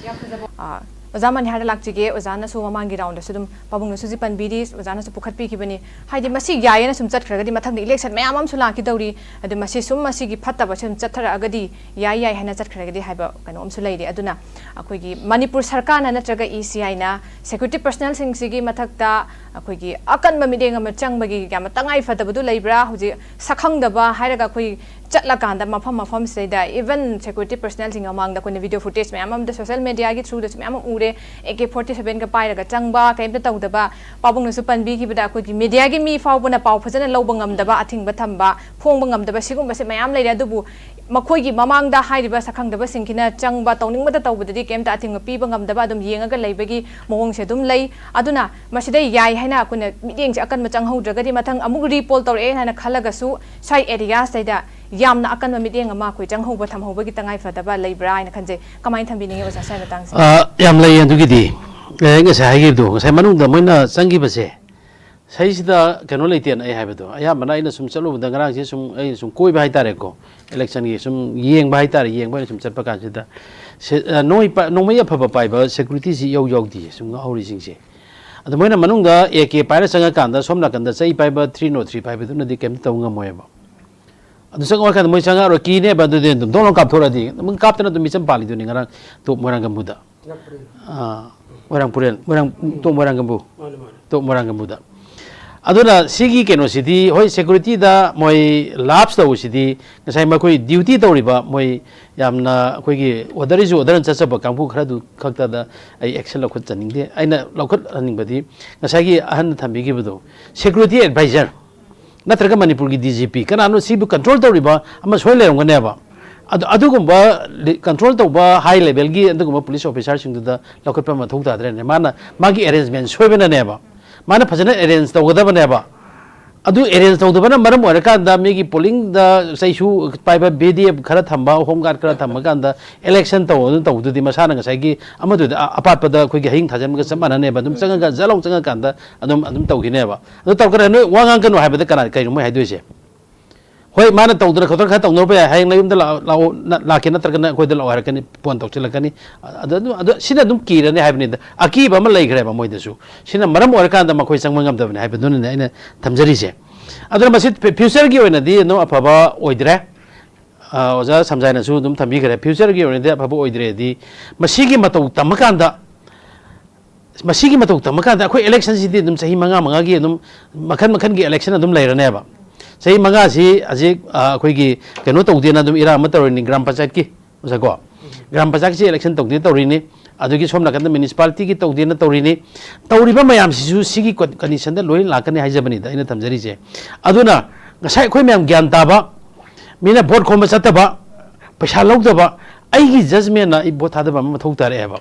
ꯑ, ꯑꯣꯖꯥ ꯃꯅꯤꯍꯥꯔꯗ ꯂꯥꯛꯆꯒꯦ꯫ ꯑꯣꯖꯥꯅꯁꯨ ꯃꯃꯥꯡꯒꯤ ꯔꯥꯎꯟꯗꯁꯨ ꯑꯗꯨꯝ ꯄꯥꯕꯨꯡꯅꯁꯨ ꯍꯧꯖꯤꯛ ꯄꯟꯕꯤꯔꯤ, ꯑꯣꯖꯥꯅꯁꯨ ꯄꯨꯈꯠꯄꯤꯈꯤꯕꯅꯤ꯫ ꯍꯥꯏꯗꯤ ꯃꯁꯤ ꯌꯥꯏꯌꯦꯅ ꯁꯨꯝ ꯆꯠꯈ꯭ꯔꯒꯗꯤ ꯃꯊꯪꯗ ꯏꯂꯦꯛꯁꯟ ꯃꯌꯥꯝ ꯑꯃꯁꯨ ꯂꯥꯛꯈꯤꯗꯧꯔꯤ꯫ ꯑꯗꯨ ꯃꯁꯤ ꯁꯨꯝ ꯃꯁꯤꯒꯤ ꯐꯠꯇꯕꯁꯦ ꯁꯨꯝ ꯆꯠꯊꯔꯛꯑꯒꯗꯤ ꯌꯥꯏ ꯌꯥꯏ ꯍꯥꯏꯅ ꯆꯠꯈ꯭ꯔꯒꯗꯤ ꯍꯥꯏꯕ ꯀꯩꯅꯣ ꯑꯃꯁꯨ ꯂꯩꯔꯤ꯫ ꯑꯗꯨꯅ ꯑꯩꯈꯣꯏꯒꯤ ꯃꯅꯤꯄꯨꯔ ꯁꯔꯀꯥꯔꯅ ꯅꯠꯇ꯭ꯔꯒ ꯏ ꯁꯤ ꯑꯥꯏꯅ ꯁꯦꯀ꯭ꯌꯨꯔꯤꯇꯤ ꯄꯔꯁꯅꯦꯜꯁꯤꯡꯁꯤꯒꯤ ꯃꯊꯛꯇ ꯑꯩꯈꯣꯏꯒꯤ ꯑꯀꯟꯕ ꯃꯤꯠꯌꯦꯡ ꯑꯃ ꯆꯪꯕꯒꯤ ꯌꯥꯝꯅ ꯇꯉꯥꯏ ꯐꯗꯕꯗꯨ ꯂꯩꯕ꯭ꯔꯥ? ꯍꯧꯖꯤꯛ ꯁꯛꯈꯪꯗꯕ ꯍꯥꯏꯔꯒ ꯑꯩꯈꯣꯏ ꯆꯠꯂꯀꯥꯟꯗ ꯃꯐꯝ ꯃꯐꯝꯁꯤꯗꯩꯗ even ꯁꯦꯀ꯭ꯌꯨꯔꯤꯇꯤ ꯄꯔꯁꯅꯦꯜꯁꯤꯡꯒꯤ ꯃꯃꯥꯡꯗ ꯑꯩꯈꯣꯏꯅ ꯚꯤꯗꯤꯑꯣ ꯐꯨꯇꯦꯖ ꯃꯌꯥꯝ ꯑꯃꯗ ꯁꯣꯁꯦꯜ ꯃꯦꯗꯤꯌꯥꯒꯤ ꯊ꯭ꯔꯨꯗꯁꯨ ꯃꯌꯥꯝ ꯑꯃ ꯎꯔꯦ꯫ ꯑꯦ ꯀꯦ ꯐꯣꯔꯇꯤ ꯁꯚꯦꯟꯒ ꯄꯥꯏꯔꯒ ꯆꯪꯕ, ꯀꯔꯤꯝꯇ ꯇꯧꯗꯕ, ꯄꯥꯕꯨꯡꯅꯁꯨ ꯄꯟꯕꯤꯈꯤꯕꯗ ꯑꯩꯈꯣꯏꯒꯤ ꯃꯦꯗꯤꯌꯥꯒꯤ ꯃꯤ ꯐꯥꯎꯕꯅ ꯄꯥꯎ ꯐꯖꯅ ꯂꯧꯕ ꯉꯝꯗꯕ, ꯑꯊꯤꯡꯕ ꯊꯝꯕ, ꯐꯣꯡꯕ ꯉꯝꯗꯕ, ꯁꯤꯒꯨꯝꯕꯁꯦ ꯃꯌꯥꯝ ꯂꯩꯔꯦ꯫ ꯑꯗꯨꯕꯨ ꯃꯈꯣꯏꯒꯤ ꯃꯃꯥꯡꯗ ꯍꯥꯏꯔꯤꯕ ꯁꯛꯈꯪꯗꯕꯁꯤꯡꯁꯤꯅ ꯆꯪꯕ, ꯇꯧꯅꯤꯡꯕꯗ ꯇꯧꯕꯗꯗꯤ ꯀꯩꯝꯇ ꯑꯊꯤꯡꯕ ꯄꯤꯕ ꯉꯝꯗꯕ, ꯑꯗꯨꯝ ꯌꯦꯡꯉꯒ ꯂꯩꯕꯒꯤ ꯃꯑꯣꯡꯁꯦ ꯑꯗꯨꯝ ꯂꯩ꯫ ꯑꯗꯨꯅ ꯃꯁꯤꯗ ꯌꯥꯏ ꯍꯥꯏꯅ ꯑꯩꯈꯣꯏꯅ ꯃꯤꯠꯌꯦꯡꯁꯦ ꯑꯀꯟꯕ ꯆꯪꯍꯧꯗ꯭ꯔꯒꯗꯤ ꯃꯊꯪ ꯑꯃꯨꯛ ꯔꯤꯄꯣꯜ ꯇꯧꯔꯛꯑꯦ ꯍꯥꯏꯅ ꯈꯜꯂꯒꯁꯨ ꯁ꯭ꯋꯥꯏ ꯑꯦꯔꯤꯌꯥꯁꯤꯗꯩꯗ ꯌꯥꯝꯅ ꯑꯀꯟꯕ ꯃꯤꯠꯌꯦꯡ ꯑꯃ ꯑꯩꯈꯣꯏ ꯆꯪꯍꯧꯕ, ꯊꯝꯍꯧꯕꯒꯤ ꯇꯉꯥꯏ ꯐꯗꯕ ꯂꯩꯕ꯭ꯔꯥ ꯍꯥꯏꯅ ꯈꯟꯖꯩ꯫ ꯀꯃꯥꯏꯅ ꯊꯝꯕꯤꯅꯤꯡꯉꯤ ꯑꯣꯖꯥ ꯁ꯭ꯋꯥꯏ ꯃꯇꯥꯡꯁꯦ? ꯑ, ꯌꯥꯝ ꯂꯩ꯫ ꯑꯗꯨꯒꯤꯗꯤ ꯑꯦ, ꯉꯁꯥꯏ ꯍꯥꯏꯈꯤꯕꯗꯣ, ꯉꯁꯥꯏ ꯃꯅꯨꯡꯗ ꯃꯣꯏꯅ ꯆꯪꯈꯤꯕꯁꯦ, ꯁꯤꯗꯩꯁꯤꯗ ꯀꯩꯅꯣ ꯂꯩꯇꯦꯅ ꯑꯩ ꯍꯥꯏꯕꯗꯣ, ꯑꯌꯥꯝꯕꯅ ꯑꯩꯅ ꯁꯨꯝ ꯆꯠꯂꯨꯕꯗ ꯉꯔꯥꯡꯁꯦ ꯁꯨꯝ ꯑꯩꯅ ꯁꯨꯝ ꯀꯣꯏꯕ ꯍꯥꯏꯇꯥꯔꯦꯀꯣ, ꯏꯂꯦꯛꯁꯟꯒꯤ ꯁꯨꯝ ꯌꯦꯡꯕ ꯍꯥꯏꯇꯥꯔꯦ, ꯌꯦꯡꯕ ꯑꯣꯏꯅ ꯁꯨꯝ ꯆꯠꯄ ꯀꯥꯟꯁꯤꯗ ꯁꯦ-, ꯑ, ꯅꯣꯡꯃꯩ ꯄ-, ꯅꯣꯡꯃꯩ ꯑꯐꯕ ꯄꯥꯏꯕ ꯁꯦꯀ꯭ꯌꯨꯔꯤꯇꯤꯁꯤ ꯏꯌꯧ ꯌꯧꯗꯦ ꯁꯨꯝ ꯉꯥꯎꯍꯧꯔꯤꯁꯤꯡꯁꯦ꯫ ꯑꯗꯣ ꯃꯣꯏꯅ ꯃꯅꯨꯡꯗ ꯑꯦ ꯀꯦ ꯄꯥꯏꯔ ꯆꯪꯉꯀꯥꯟꯗ ꯁꯣꯝ ꯅꯥꯀꯟꯗ ꯆꯩ ꯄꯥꯏꯕ ꯊ꯭ꯔꯤ ꯅꯣꯠ ꯊ꯭ꯔꯤ ꯄꯥꯏꯕꯗꯨꯅꯗꯤ ꯀꯩꯝꯇ ꯇꯧꯕ ꯉꯝꯃꯣꯏꯕ꯫ ꯑꯗꯨ ꯆꯪꯉꯛꯑꯀꯥꯟꯗ ꯃꯣꯏ ꯆꯪꯉꯛꯑꯔꯣꯏ, ꯀꯤꯅꯦꯕ꯫ ꯑꯗꯨꯗꯤ ꯑꯗꯨꯝ ꯗꯣꯡ ꯂꯥꯎ ꯀꯥꯞꯊꯣꯔꯛꯑꯗꯤ ꯑꯗꯨꯝ ꯀꯥꯞꯇꯅ ꯑꯗꯨꯝ ꯃꯤꯆꯝ ꯄꯥꯜꯂꯤꯗꯨꯅꯤ ꯉꯔꯥꯡ ꯇꯣꯞ ꯃꯣꯏꯔꯥꯡꯀꯝꯕꯨꯗ꯫ ꯑꯥ, ꯃꯣꯏꯔꯥꯡ ꯄꯨꯔꯦꯜ, ꯃꯣꯏꯔꯥꯡ, ꯇꯣꯞ ꯃꯣꯏꯔꯥꯡꯀꯝꯕꯨ꯫ ꯃꯥꯅꯦ, ꯃꯥꯅꯦ꯫ ꯇꯣꯞ ꯃꯣꯏꯔꯥꯡꯀꯝꯕꯨꯗ꯫ ꯑꯗꯨꯅ ꯁꯤꯒꯤ ꯀꯩꯅꯣꯁꯤꯗꯤ, ꯍꯣꯏ, ꯁꯦꯀ꯭ꯌꯨꯔꯤꯇꯤꯗ ꯃꯣꯏ ꯂꯥꯞꯁ ꯇꯧꯕꯁꯤꯗꯤ ꯉꯁꯥꯏ ꯃꯈꯣꯏ ꯗ꯭ꯌꯨꯇꯤ ꯇꯧꯔꯤꯕ ꯃꯣꯏ ꯌꯥꯝꯅ ꯑꯩꯈꯣꯏꯒꯤ ꯑꯣꯔꯗꯔ ꯏꯁ ꯑꯣꯔꯗꯔꯅ ꯆꯠꯆꯕ ꯀꯥꯡꯕꯨ ꯈꯔꯗꯨ ꯈꯛꯇꯗ ꯑꯩ ꯑꯦꯛꯁꯟ ꯂꯧꯈꯠꯆꯅꯤꯡꯗꯦ꯫ ꯑꯩꯅ ꯂꯧꯈꯠꯍꯟꯅꯤꯡꯕꯗꯤ ꯉꯁꯥꯏꯒꯤ ꯑꯍꯟꯅ ꯊꯝꯕꯤꯈꯤꯕꯗꯣ, ꯁꯦꯀ꯭ꯌꯨꯔꯤꯇꯤ ꯑꯦꯗꯚꯥꯏꯖꯔ ꯅꯠꯇ꯭ꯔꯒ ꯃꯅꯤꯄꯨꯔꯒꯤ ꯗꯤ ꯖꯤ ꯄꯤ, ꯀꯅꯥꯅꯣ ꯁꯤꯕꯨ ꯀꯟꯇ꯭ꯔꯣꯜ ꯇꯧꯔꯤꯕ ꯑꯃ ꯁꯣꯏ ꯂꯩꯔꯝꯒꯅꯦꯕ꯫ ꯑꯗꯨ ꯑꯗꯨꯒꯨꯝꯕ ꯀꯟꯇ꯭ꯔꯣꯜ ꯇꯧꯕ ꯍꯥꯏ ꯂꯦꯚꯦꯜꯒꯤ ꯑꯗꯨꯒꯨꯝꯕ ꯄꯨꯂꯤꯁ ꯑꯣꯐꯤꯁꯥꯔꯁꯤꯡꯗꯨꯗ ꯂꯧꯈꯠꯄ ꯃꯊꯧ ꯇꯥꯗ꯭ꯔꯦꯅꯦ꯫ ꯃꯥꯅ ꯃꯥꯒꯤ ꯑꯦꯔꯦꯟꯖꯃꯦꯟ ꯁꯣꯏꯕꯅꯅꯦꯕ꯫ ꯃꯥꯅ ꯐꯖꯅ ꯑꯦꯔꯦꯟꯖ ꯇꯧꯒꯗꯕꯅꯦꯕ꯫ ꯑꯗꯨ ꯑꯦꯔꯦꯟꯖ ꯇꯧꯗꯕꯅ ꯃꯔꯝ ꯑꯣꯏꯔꯀꯥꯟꯗ ꯃꯤꯒꯤ ꯄꯣꯂꯤꯡꯗ ꯆꯩꯁꯨ ꯄꯥꯏꯕ ꯕꯤ ꯗꯤ ꯑꯦꯐ ꯈꯔ ꯊꯝꯕ, ꯍꯣꯝ ꯒꯥꯔꯗ ꯈꯔ ꯊꯝꯃꯀꯥꯟꯗ ꯏꯂꯦꯛꯁꯟ ꯇꯧꯕꯗꯨ ꯇꯧꯕꯗꯨꯗꯤ ꯃꯁꯥꯅ ꯉꯁꯥꯏꯒꯤ ꯑꯃꯗꯨꯗ ꯑ- ꯑꯄꯥꯠꯄꯗ ꯑꯩꯈꯣꯏꯒꯤ ꯍꯌꯤꯡ ꯊꯥꯖꯤꯟꯕꯒ ꯆꯞ ꯃꯥꯟꯅꯅꯦꯕ꯫ ꯑꯗꯨꯝ ꯆꯪꯉꯒ ꯖꯠ ꯂꯥꯎ ꯆꯪꯉꯀꯥꯟꯗ ꯑꯗꯨꯝ ꯑꯗꯨꯝ ꯇꯧꯈꯤꯅꯦꯕ꯫ ꯑꯗꯨ ꯇꯧꯔꯛꯀꯅꯤ, "ꯅꯣꯏ ꯋꯥ ꯉꯥꯡꯒꯅꯨ" ꯍꯥꯏꯕꯗ ꯀꯅꯥ, ꯀꯩꯅꯣ ꯃꯣꯏ ꯍꯥꯏꯗꯣꯏꯁꯦ? ꯍꯣꯏ, ꯃꯥꯅ ꯇꯧꯗꯅ ꯈꯣꯠꯇꯅ ꯈꯔ ꯇꯧꯅꯔꯛꯄ ꯌꯥꯏ, "ꯍꯌꯦꯡ ꯅꯌꯨꯝꯗ ꯂꯥꯛꯑꯣ, ꯂꯥꯛꯑꯣ, ꯅ- ꯂꯥꯛꯀꯦ ꯅꯠꯇ꯭ꯔꯒꯅ ꯑꯩꯈꯣꯏꯗ ꯂꯥꯛꯑꯣ" ꯍꯥꯏꯔꯛꯀꯅꯤ, ꯐꯣꯟ ꯇꯧꯁꯤꯜꯂꯛꯀꯅꯤ꯫ ꯑꯗꯨ ꯑꯗꯨ ꯑꯗꯨ ꯁꯤꯅ ꯑꯗꯨꯝ ꯀꯤꯔꯅꯤ ꯍꯥꯏꯕꯅꯤꯗ꯫ ꯑꯀꯤꯕ ꯑꯃ ꯂꯩꯈ꯭ꯔꯦꯕ ꯃꯣꯏꯗꯁꯨ꯫ ꯁꯤꯅ ꯃꯔꯝ ꯑꯣꯏꯔꯀꯥꯟꯗ ꯃꯈꯣꯏ ꯆꯪꯕ ꯉꯝꯗꯕꯅꯤ ꯍꯥꯏꯕꯗꯨꯅꯅꯦ ꯑꯩꯅ ꯊꯝꯖꯔꯤꯁꯦ꯫ ꯑꯗꯨꯅ ꯃꯁꯤ ꯐ꯭ꯌꯨ- ꯐ꯭ꯌꯨꯆꯔꯒꯤ ꯑꯣꯏꯅꯗꯤ ꯑꯗꯨꯝ ꯑꯐꯕ ꯑꯣꯏꯗ꯭ꯔꯦ꯫ ꯑ, ꯑꯣꯖꯥ ꯁꯝꯖꯥꯏꯅꯁꯨ ꯑꯗꯨꯝ ꯊꯝꯕꯤꯈ꯭ꯔꯦ, ꯐ꯭ꯌꯨꯆꯔꯒꯤ ꯑꯣꯏꯅꯗꯤ ꯑꯐꯕ ꯑꯣꯏꯗ꯭ꯔꯦꯗꯤ꯫ ꯃꯁꯤꯒꯤ ꯃꯇꯧ ꯇꯝꯃꯀꯥꯟꯗ, ꯃꯁꯤꯒꯤ ꯃꯇꯧ ꯇꯝꯃꯀꯥꯟꯗ ꯑꯩꯈꯣꯏ ꯏꯂꯦꯛꯁꯟꯁꯤꯗꯤ ꯑꯗꯨꯝ ꯆꯍꯤ ꯃꯉꯥ ꯃꯉꯥꯒꯤ ꯑꯗꯨꯝ ꯃꯈꯜ ꯃꯈꯜꯒꯤ ꯏꯂꯦꯛꯁꯟ ꯑꯗꯨꯝ ꯂꯩꯔꯅꯦꯕ꯫ ꯆꯍꯤ ꯃꯉꯥꯁꯤ ꯍꯧꯖꯤꯛ, ꯑ, ꯑꯩꯈꯣꯏꯒꯤ ꯀꯩꯅꯣ ꯇꯧꯗꯦꯅ ꯑꯗꯨꯝ ꯏꯔꯥꯡ ꯑꯃ ꯇꯧꯔꯅꯤ, ꯒ꯭ꯔꯥꯝ ꯄꯟꯆꯥꯌꯠꯀꯤ, ꯑꯣꯖꯥꯀꯣ, ꯒ꯭ꯔꯥꯝ ꯄꯟꯆꯥꯌꯠꯀꯤ ꯏꯂꯦꯛꯁꯟ ꯇꯧꯗꯦ ꯇꯧꯔꯤꯅꯤ, ꯑꯗꯒꯤ ꯁꯣꯝ ꯅꯥꯀꯟꯗ ꯃ꯭ꯌꯨꯅꯤꯁꯤꯄꯥꯂꯤꯇꯤꯒꯤ ꯇꯧꯗꯦꯅ ꯇꯧꯔꯤꯅꯤ꯫ ꯇꯧꯔꯤꯕ ꯃꯌꯥꯝꯁꯤꯁꯨ ꯁꯤꯒꯤ ꯀꯟ- ꯀꯟꯗꯤꯁꯟꯗ ꯂꯣꯏ ꯂꯥꯛꯀꯅꯤ ꯍꯥꯏꯖꯕꯅꯤꯗ ꯑꯩꯅ ꯊꯝꯖꯔꯤꯁꯦ꯫ ꯑꯗꯨꯅ ꯉꯁꯥꯏ ꯑꯩꯈꯣꯏ ꯃꯌꯥꯝ ꯒ꯭ꯌꯥꯟ ꯇꯥꯕ, ꯃꯤꯅ ꯚꯣꯠ ꯈꯣꯝꯕ ꯆꯠꯇꯕ, ꯄꯩꯁꯥ ꯂꯧꯗꯕ, ꯑꯩꯒꯤ ꯖꯖꯃꯦꯟꯅ ꯑꯩ ꯚꯣꯠ ꯊꯥꯗꯕ ꯑꯃ ꯃꯊꯧ ꯇꯥꯔꯛꯑꯦꯕ꯫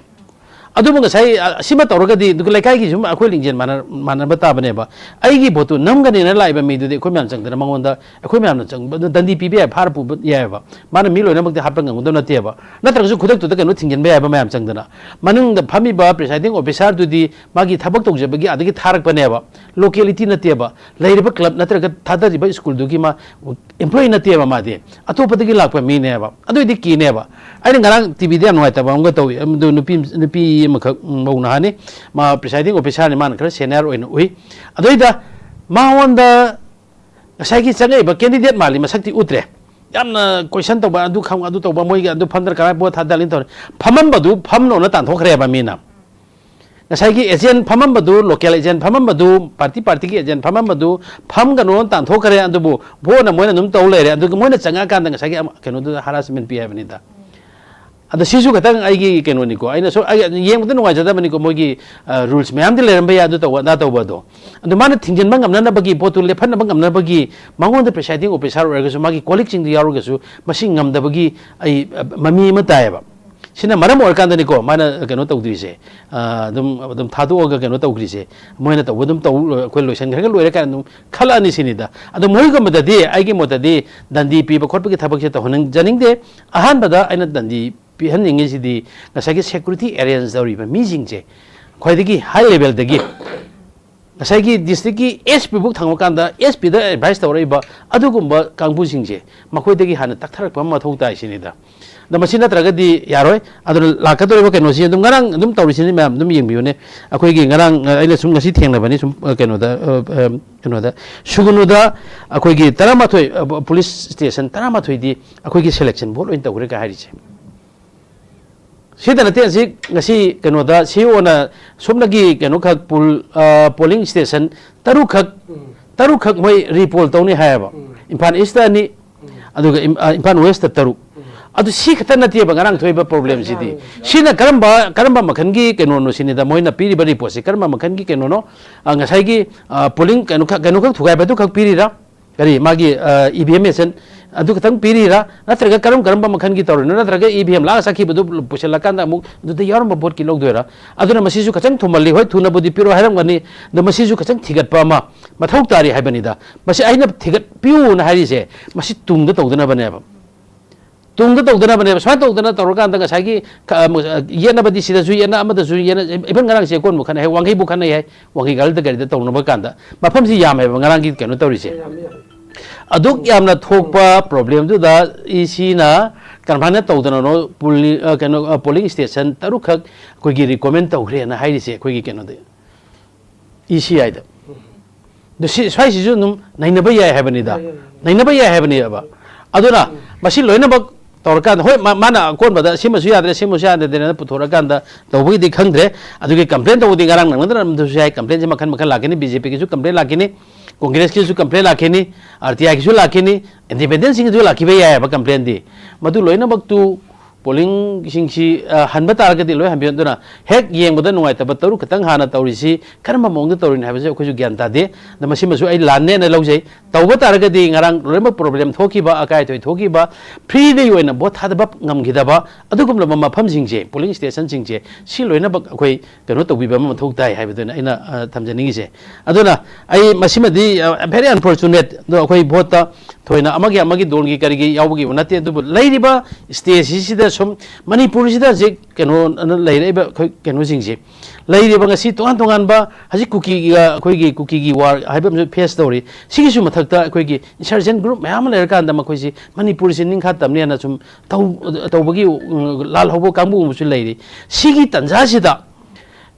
ꯑꯗꯨꯕꯨ ꯉꯁꯥꯏ, ꯑ, ꯑꯁꯤꯃ ꯇꯧꯔꯒꯗꯤ ꯑꯗꯨꯒ ꯂꯩꯀꯥꯏꯒꯤ ꯁꯨꯝ ꯑꯩꯈꯣꯏ ꯂꯤꯡꯖꯦꯜ ꯃꯥꯟꯅ-, ꯃꯥꯟꯅꯕ ꯇꯥꯕꯅꯦꯕ꯫ ꯑꯩꯒꯤ ꯚꯣꯠꯇꯨ ꯅꯝꯒꯅꯦꯅ ꯂꯥꯛꯏꯕ ꯃꯤꯗꯨꯗꯤ ꯑꯩꯈꯣꯏ ꯃꯌꯥꯝ ꯆꯪꯗꯅ ꯃꯉꯣꯟꯗ, ꯑꯩꯈꯣꯏ ꯃꯌꯥꯝꯅ ꯆꯪꯕ ꯑꯗꯨ ꯗꯟꯗꯤ ꯄꯤꯕ ꯌꯥꯏ, ꯐꯥꯔ ꯄꯨꯕ ꯌꯥꯏꯑꯕ꯫ ꯃꯥꯅ ꯃꯤ ꯂꯣꯏꯅꯃꯛꯇꯤ ꯍꯥꯠꯄ ꯉꯝꯒꯗꯕ ꯅꯠꯇꯦꯕ꯫ ꯅꯠꯇ꯭ꯔꯒꯁꯨ ꯈꯨꯗꯛꯇꯨꯗ ꯀꯩꯅꯣ ꯊꯤꯡꯖꯤꯟꯕ ꯌꯥꯏꯕ ꯃꯌꯥꯝ ꯆꯪꯗꯅ꯫ ꯃꯅꯨꯡꯗ ꯐꯝꯃꯤꯕ presiding officerꯗꯨꯗꯤ ꯃꯥꯒꯤ ꯊꯕꯛ ꯇꯧꯖꯕꯒꯤ ꯑꯗꯒꯤ ꯊꯥꯔꯛꯄꯅꯦꯕ꯫ Locality ꯅꯠꯇꯦꯕ꯫ ꯂꯩꯔꯤꯕ club ꯅꯠꯇ꯭ꯔꯒ ꯊꯥꯗꯔꯤꯕ ꯁ꯭ꯀꯨꯜꯗꯨꯒꯤ ꯃꯥ employee ꯅꯠꯇꯦꯕ ꯃꯥꯗꯤ꯫ ꯑꯇꯣꯞꯄꯗꯒꯤ ꯂꯥꯛꯄ ꯃꯤꯅꯦꯕ꯫ ꯑꯗꯨꯏꯗꯤ ꯀꯤꯅꯦꯕ꯫ ꯑꯩꯅ ꯉꯔꯥꯡ ꯇꯤꯚꯤꯗ ꯌꯥꯝ ꯅꯨꯡꯉꯥꯏꯇꯕ ꯑꯃꯒ ꯇꯧꯏ꯫ ꯑꯗꯨ ꯅꯨꯄꯤ, ꯅꯨꯄꯤ ꯑꯃꯈꯛ, ꯎꯝ, ꯃꯧ ꯅꯍꯥꯅꯤ꯫ ꯃꯥ presiding officerꯅꯤ, ꯃꯥꯅ ꯈꯔ senior ꯑꯣꯏꯅ ꯎꯏ꯫ ꯑꯗꯨꯏꯗ ꯃꯉꯣꯟꯗ ꯉꯁꯥꯏꯒꯤ ꯆꯪꯉꯛꯏꯕ candidate ꯃꯥꯜꯂꯤ, ꯃꯁꯛꯇꯤ ꯎꯠꯇ꯭ꯔꯦ꯫ ꯌꯥꯝꯅ question ꯇꯧꯕ, ꯑꯗꯨ ꯈꯪ-, ꯑꯗꯨ ꯇꯧꯕ, ꯃꯣꯏꯒꯤ ꯑꯗꯨ ꯐꯝꯗꯅ ꯀꯃꯥꯏꯅ ꯚꯣꯠ ꯊꯥꯗꯍꯜꯂꯤꯅ ꯇꯧꯔꯦ꯫ ꯐꯝꯃꯝꯕꯗꯨ ꯐꯝꯅꯣꯅ ꯇꯥꯟꯊꯣꯛꯈ꯭ꯔꯦꯕ ꯃꯤꯅ꯫ ꯉꯁꯥꯏꯒꯤ agent ꯐꯝꯃꯝꯕꯗꯨ, local agent ꯐꯝꯃꯝꯕꯗꯨ, party partyꯒꯤ agent ꯐꯝꯃꯝꯕꯗꯨ ꯐꯝꯒꯅꯣꯅ ꯇꯥꯟꯊꯣꯛꯈ꯭ꯔꯦ꯫ ꯑꯗꯨꯕꯨ ꯚꯣꯠꯅ ꯃꯣꯏꯅ ꯑꯗꯨꯝ ꯇꯧ ꯂꯩꯔꯦ꯫ ꯑꯗꯨꯒ ꯃꯣꯏꯅ ꯆꯪꯉꯛꯑꯀꯥꯟꯗ ꯉꯁꯥꯏꯒꯤ ꯑꯃ-, ꯀꯩꯅꯣꯗꯨꯗ harassment ꯄꯤ ꯍꯥꯏꯕꯅꯤꯗ꯫ ꯑꯗꯣ ꯁꯤꯁꯨ ꯈꯇꯪ ꯑꯩꯒꯤ ꯀꯩꯅꯣꯅꯤꯀꯣ, ꯑꯩꯅ ꯁꯨꯝ ꯑꯩ ꯌꯦꯡꯕꯗ ꯅꯨꯡꯉꯥꯏꯖꯗꯕꯅꯤꯀꯣ, ꯃꯣꯏꯒꯤ ꯔꯨꯜꯁ ꯃꯌꯥꯝꯗꯤ ꯂꯩꯔꯝꯕ ꯌꯥꯏ, ꯑꯗꯨ ꯇꯧꯕ ꯑꯗꯥ ꯇꯧꯕ ꯑꯗꯣ꯫ ꯑꯗꯣ ꯃꯥꯅ ꯊꯤꯡꯖꯤꯟꯕ ꯉꯝꯅꯅꯕꯒꯤ, ꯄꯣꯠꯇꯨ ꯂꯦꯞꯍꯟꯅꯕ ꯉꯝꯅꯕꯒꯤ ꯃꯉꯣꯟꯗ presiding officer ꯑꯣꯏꯔꯒꯁꯨ, ꯃꯥꯒꯤ colleagueꯁꯤꯡꯗꯨ ꯌꯥꯎꯔꯒꯁꯨ, ꯃꯁꯤ ꯉꯝꯗꯕꯒꯤ ꯑꯩ, ꯑ, ꯃꯃꯤ ꯑꯃ ꯇꯥꯏꯌꯦꯕ꯫ ꯁꯤꯅ ꯃꯔꯝ ꯑꯣꯏꯔꯀꯥꯟꯗꯅꯤꯀꯣ ꯃꯥꯅ ꯀꯩꯅꯣ ꯇꯧꯗ꯭ꯔꯤꯁꯦ, ꯑ, ꯑꯗꯨꯝ, ꯑꯗꯨꯝ ꯊꯥꯗꯣꯛꯑꯒ ꯀꯩꯅꯣ ꯇꯧꯈ꯭ꯔꯤꯁꯦ꯫ ꯃꯣꯏꯅ ꯇꯧꯕ ꯑꯗꯨꯝ ꯇꯧ, ꯑꯩꯈꯣꯏ ꯂꯣꯏꯁꯤꯟꯈ꯭ꯔꯒ ꯂꯣꯏꯔꯦ ꯀꯥꯏꯅ ꯑꯗꯨꯝ ꯈꯜꯂꯛꯑꯅꯤ ꯁꯤꯅꯤꯗ꯫ ꯑꯗꯣ ꯃꯣꯏꯒꯨꯝꯕꯗꯗꯤ, ꯑꯩꯒꯤ ꯃꯣꯠꯇꯗꯤ, ꯗꯟꯗꯤ ꯄꯤꯕ ꯈꯣꯠꯄꯒꯤ ꯊꯕꯛꯁꯦ ꯇꯧꯍꯟꯅꯤꯡꯖꯅꯤꯡꯗꯦ꯫ ꯑꯍꯥꯟꯕꯗ ꯑꯩꯅ ꯗꯟꯗꯤ ꯄꯤꯍꯟꯅꯤꯡꯉꯤꯁꯤꯗꯤ ꯉꯁꯥꯏꯒꯤ security arrange ꯇꯧꯔꯤꯕ ꯃꯤꯁꯤꯡꯁꯦ, ꯈ꯭ꯋꯥꯏꯗꯒꯤ high levelꯗꯒꯤ, ꯉꯁꯥꯏꯒꯤ districtꯀꯤ SP ꯐꯥꯎ ꯊꯪꯕ ꯀꯥꯟꯗ, SPꯗ advice ꯇꯧꯔꯛꯏꯕ ꯑꯗꯨꯒꯨꯝꯕ ꯀꯥꯡꯕꯨꯁꯤꯡꯁꯦ, ꯃꯈꯣꯏꯗꯒꯤ ꯍꯥꯟꯅ ꯇꯛꯊꯔꯛꯄ ꯑꯃ ꯃꯊꯧ ꯇꯥꯏ ꯁꯤꯅꯤꯗ꯫ ꯑꯗꯣ ꯃꯁꯤ ꯅꯠꯇ꯭ꯔꯒꯗꯤ ꯌꯥꯔꯣꯏ꯫ ꯑꯗꯨꯅ ꯂꯥꯛꯀꯗꯧꯔꯤꯕ ꯀꯩꯅꯣꯁꯤ ꯑꯗꯨꯝ, ꯉꯔꯥꯡ ꯑꯗꯨꯝ ꯇꯧꯔꯤꯁꯤꯅꯤ ꯃꯌꯥꯝ, ꯑꯗꯨꯝ ꯌꯦꯡꯕꯤꯌꯨꯅꯦ꯫ ꯑꯩꯈꯣꯏꯒꯤ ꯉꯔꯥꯡ, ꯑ, ꯑꯩꯅ ꯁꯨꯝ ꯉꯁꯤ ꯊꯦꯡꯅꯕꯅꯤ, ꯁꯨꯝ, ꯑ, ꯀꯩꯅꯣꯗ, ꯑ, ꯑ, ꯀꯩꯅꯣꯗ, ꯁꯨꯒꯅꯨꯗ ꯑꯩꯈꯣꯏꯒꯤ ꯇꯔꯥꯃꯥꯊꯣꯏ, ꯑ, police station ꯇꯔꯥꯃꯥꯊꯣꯏꯗꯤ ꯑꯩꯈꯣꯏꯒꯤ selection vote ꯑꯣꯏꯅ ꯇꯧꯈ꯭ꯔꯦ ꯀꯥꯏ ꯍꯥꯏꯔꯤꯁꯦ꯫ ꯁꯤꯗ ꯅꯠꯇꯦ, ꯍꯧꯖꯤꯛ ꯉꯁꯤ ꯀꯩꯅꯣꯗ CEOꯅ ꯁꯣꯝꯗꯒꯤ ꯀꯩꯅꯣꯈꯛ poll, ꯑ, polling station ꯇꯔꯨꯛꯈꯛ, ꯎꯝ꯫ ꯇꯔꯨꯛꯈꯛ ꯃꯣꯏ repoll ꯇꯧꯅꯤ ꯍꯥꯏꯌꯦꯕ꯫ ꯎꯝ꯫ ꯏꯝꯐꯥꯜ Eastꯇ ꯑꯅꯤ, ꯎꯝ꯫ ꯑꯗꯨꯒ ꯏꯝ-, ꯑ, ꯏꯝꯐꯥꯜ Westꯇ ꯇꯔꯨꯛ꯫ ꯎꯝ꯫ ꯑꯗꯨ ꯁꯤ ꯈꯛꯇ ꯅꯠꯇꯦꯕ ꯉꯔꯥꯡ ꯊꯣꯛꯏꯕ problemꯁꯤꯗꯤ꯫ ꯌꯥꯔꯦ, ꯌꯥꯔꯦ꯫ ꯁꯤꯅ ꯀꯔꯝꯕ, ꯀꯔꯝꯕ ꯃꯈꯜꯒꯤ ꯀꯩꯅꯣꯅꯣ ꯁꯤꯅꯤꯗ, ꯃꯣꯏꯅ ꯄꯤꯔꯤꯕ reportꯁꯦ ꯀꯔꯝꯕ ꯃꯈꯜꯒꯤ ꯀꯩꯅꯣꯅꯣ? ꯑ, ꯉꯁꯥꯏꯒꯤ, ꯑ, polling ꯀꯩꯅꯣꯈꯛ, ꯀꯩꯅꯣꯈꯛ ꯊꯨꯒꯥꯏꯕꯗꯨꯈꯛ ꯄꯤꯔꯤꯔꯥ? ꯀꯔꯤ, ꯃꯥꯒꯤ, ꯑ, EVM machine ꯑꯗꯨ ꯈꯛꯇꯪ ꯄꯤꯔꯤꯔꯥ? ꯅꯠꯇ꯭ꯔꯒ ꯀꯔꯝ ꯀꯔꯝꯕ ꯃꯈꯜꯒꯤ ꯇꯧꯔꯤꯅꯣ? ꯅꯠꯇ꯭ꯔꯒ EVM ꯂꯥꯛꯑ ꯆꯠꯈꯤꯕꯗꯨ ꯄꯨꯁꯤꯜꯂꯀꯥꯟꯗ ꯑꯃꯨꯛ ꯑꯗꯨꯗ ꯌꯥꯎꯔꯝꯕ voteꯀꯤ ꯂꯧꯗꯣꯏꯔꯥ? ꯑꯗꯨꯅ ꯃꯁꯤꯁꯨ ꯈꯤꯇꯪ ꯊꯨꯃꯜꯂꯤ꯫ ꯍꯣꯏ, ꯊꯨꯅꯕꯨꯗꯤ ꯄꯤꯔꯣ ꯍꯥꯏꯔꯝꯒꯅꯤ, ꯑꯗꯣ ꯃꯁꯤꯁꯨ ꯈꯤꯇꯪ ꯊꯤꯒꯠꯄ ꯑꯃ ꯃꯊꯧ ꯇꯥꯔꯤ ꯍꯥꯏꯕꯅꯤꯗ꯫ ꯃꯁꯤ ꯑꯩꯅ ꯊꯤꯒꯠꯄꯤꯌꯨꯅ ꯍꯥꯏꯔꯤꯁꯦ, ꯃꯁꯤ ꯇꯨꯡꯗ ꯇꯧꯗꯅꯕꯅꯦꯕ꯫ ꯇꯨꯡꯗ ꯇꯧꯗꯅꯕꯅꯦꯕ꯫ ꯁꯨꯃꯥꯏꯅ ꯇꯧꯗꯅ ꯇꯧꯔꯀꯥꯟꯗ ꯉꯁꯥꯏꯒꯤ ꯈ-, ꯑ, ꯌꯦꯠꯅꯕꯗꯤ ꯁꯤꯗꯁꯨ ꯌꯦꯠꯅ, ꯑꯃꯗꯁꯨ ꯌꯦꯠꯅ, even ꯉꯔꯥꯡ ꯆꯦꯛꯀꯣꯟꯕꯨ ꯈꯠꯅꯩ ꯍꯥꯏ, ꯋꯥꯡꯈꯩꯕꯨ ꯈꯠꯅꯩ ꯍꯥꯏ, ꯋꯥꯡꯈꯩ ꯒꯥꯔꯤꯗ ꯒꯥꯔꯤꯗ ꯇꯧꯅꯕ ꯀꯥꯟꯗ ꯃꯐꯝꯁꯤ ꯌꯥꯝꯃꯦꯕ ꯉꯔꯥꯡꯒꯤ ꯀꯩꯅꯣ ꯇꯧꯔꯤꯁꯦ꯫ ꯌꯥꯝꯃꯤ, ꯌꯥꯝꯃꯤ꯫ ꯑꯗꯨꯛ ꯌꯥꯝꯅ ꯊꯣꯛꯄ problemꯗꯨꯗ ECꯅ ꯀꯔꯝꯍꯥꯏꯅ ꯇꯧꯗꯅꯅꯣ, ꯄꯨꯂꯤ-, ꯑ, ꯀꯩꯅꯣ, ꯑ, polling station ꯇꯔꯨꯛꯈꯛ ꯑꯩꯈꯣꯏꯒꯤ recommend ꯇꯧꯈ꯭ꯔꯦꯅ ꯍꯥꯏꯔꯤꯁꯦ ꯑꯩꯈꯣꯏꯒꯤ ꯀꯩꯅꯣꯗ, ECIꯗ꯫ ꯑꯗꯨ ꯁꯤ, ꯁ꯭ꯋꯥꯏꯁꯤꯁꯨ ꯑꯗꯨꯝ ꯅꯩꯅꯕ ꯌꯥꯏ ꯍꯥꯏꯕꯅꯤꯗ꯫ ꯌꯥꯏ, ꯌꯥꯏ, ꯌꯥꯏ꯫ ꯅꯩꯅꯕ ꯌꯥꯏ ꯍꯥꯏꯕꯅꯦꯕ꯫ ꯑꯗꯨꯅ ꯎꯝ꯫ ꯃꯁꯤ ꯂꯣꯏꯅꯃꯛ ꯇꯧꯔꯀꯥꯟꯗ, ꯍꯣꯏ, ꯃꯥ-, ꯃꯥꯅ ꯑꯀꯣꯟꯕꯗ ꯁꯤꯃꯁꯨ ꯌꯥꯗ꯭ꯔꯦ, ꯁꯤꯃꯁꯨ ꯌꯥꯗ꯭ꯔꯦꯅ ꯄꯨꯊꯣꯔꯛꯑꯀꯥꯟꯗ ꯇꯧꯕꯒꯤꯗꯤ ꯈꯪꯗ꯭ꯔꯦ꯫ ꯑꯗꯨꯒꯤ complain ꯇꯧꯕꯗꯤ ꯉꯔꯥꯡ ꯅꯪꯅꯗꯅ ꯑꯗꯨꯁꯨ ꯌꯥꯏ, complainꯁꯦ ꯃꯈꯜ ꯃꯈꯜ ꯂꯥꯛꯀꯅꯤ, BJPꯒꯤꯁꯨ complain ꯂꯥꯛꯀꯅꯤ, Congressꯀꯤꯁꯨ complain ꯂꯥꯛꯈꯤꯅꯤ, RTIꯒꯤꯁꯨ ꯂꯥꯛꯈꯤꯅꯤ, independentꯁꯤꯡꯒꯤꯁꯨ ꯂꯥꯛꯈꯤꯕ ꯌꯥꯏꯑꯕ complainꯗꯤ꯫ ꯃꯗꯨ ꯂꯣꯏꯅꯃꯛꯇꯨ ꯄꯣꯂꯤꯡꯁꯤꯡꯁꯤ ꯑ, ꯍꯟꯕ ꯇꯥꯔꯒꯗꯤ ꯂꯣꯏ ꯍꯟꯕꯤꯌꯨ꯫ ꯑꯗꯨꯅ ꯍꯦꯛ ꯌꯦꯡꯕꯗ ꯅꯨꯡꯉꯥꯏꯇꯕ ꯇꯔꯨꯛ ꯈꯛꯇꯪ ꯍꯥꯟꯅ ꯇꯧꯔꯤꯁꯤ ꯀꯔꯝꯕ ꯃꯑꯣꯡꯗ ꯇꯧꯔꯤꯅꯣ ꯍꯥꯏꯕꯁꯤ ꯑꯩꯈꯣꯏꯁꯨ ꯒ꯭ꯌꯥꯟ ꯇꯥꯗꯦ꯫ ꯑꯗ ꯃꯁꯤꯃꯁꯨ ꯑꯩ ꯂꯥꯟꯅꯦꯅ ꯂꯧꯖꯩ꯫ ꯇꯧꯕ ꯇꯥꯔꯒꯗꯤ ꯉꯔꯥꯡ ꯂꯣꯏꯅꯃꯛ ꯄ꯭ꯔꯣꯕ꯭ꯂꯦꯝ ꯊꯣꯛꯈꯤꯕ, ꯑꯀꯥꯏ ꯑꯊꯣꯏ ꯊꯣꯛꯈꯤꯕ, ꯐ꯭ꯔꯤꯗ ꯑꯣꯏꯅ ꯚꯣꯠ ꯊꯥꯗꯕ ꯉꯝꯈꯤꯗꯕ ꯑꯗꯨꯒꯨꯝꯂꯕ ꯃꯐꯝꯁꯤꯡꯁꯦ, ꯄꯣꯂꯤꯡ ꯁ꯭ꯇꯦꯁꯟꯁꯤꯡꯁꯦ, ꯁꯤ ꯂꯣꯏꯅꯃꯛ ꯑꯩꯈꯣꯏ ꯀꯩꯅꯣ ꯇꯧꯕꯤꯕ ꯑꯃ ꯃꯊꯧ ꯇꯥꯏ ꯍꯥꯏꯕꯗꯨꯅ ꯑꯩꯅ ꯑ, ꯊꯝꯖꯅꯤꯡꯉꯤꯁꯦ꯫ ꯑꯗꯨꯅ ꯑꯩ ꯃꯁꯤꯃꯗꯤ ꯚꯦꯔꯤ ꯑꯟꯐꯣꯔꯆꯨꯅꯦꯠ꯫ ꯑꯗꯣ ꯑꯩꯈꯣꯏ ꯚꯣꯠꯇ ꯊꯣꯏꯅ ꯑꯃꯒꯤ ꯑꯃꯒꯤ ꯗꯣꯟꯒꯤ ꯀꯔꯤꯒꯤ ꯌꯥꯎꯕꯒꯤꯕꯨ ꯅꯠꯇꯦ, ꯑꯗꯨꯕꯨ ꯂꯩꯔꯤꯕ ꯁ꯭ꯇꯦꯠꯁꯤꯗ ꯁꯨꯝ ꯃꯅꯤꯄꯨꯔꯁꯤꯗ ꯍꯧꯖꯤꯛ ꯀꯩꯅꯣ ꯂꯩꯔꯛꯏꯕ ꯑꯩꯈꯣꯏ ꯀꯩꯅꯣꯁꯤꯡꯁꯦ, ꯂꯩꯔꯤꯕ ꯉꯁꯤ ꯇꯣꯉꯥꯟ ꯇꯣꯉꯥꯟꯕ ꯍꯧꯖꯤꯛ ꯀꯨꯀꯤꯒ ꯑꯩꯈꯣꯏꯒꯤ ꯀꯨꯀꯤꯒꯤ ꯋꯥꯔ ꯍꯥꯏꯕ ꯑꯃꯁꯨ ꯐꯦꯁ ꯇꯧꯔꯤ꯫ ꯁꯤꯒꯤꯁꯨ ꯃꯊꯛꯇ ꯑꯩꯈꯣꯏꯒꯤ ꯏꯟꯁꯔꯖꯦꯟ ꯒ꯭ꯔꯨꯞ ꯃꯌꯥꯝ ꯑꯃ ꯂꯩꯔꯀꯥꯟꯗ ꯃꯈꯣꯏꯁꯤ ꯃꯅꯤꯄꯨꯔꯁꯤ ꯅꯤꯡꯈꯥ ꯇꯝꯅꯦꯅ ꯁꯨꯝ ꯇꯧ-, ꯇꯧꯕꯒꯤ ꯎꯝ, ꯂꯥꯜꯍꯧꯕ ꯀꯥꯡꯕꯨ ꯑꯃꯁꯨ ꯂꯩꯔꯤ꯫ ꯁꯤꯒꯤ ꯇꯥꯟꯖꯥꯁꯤꯗ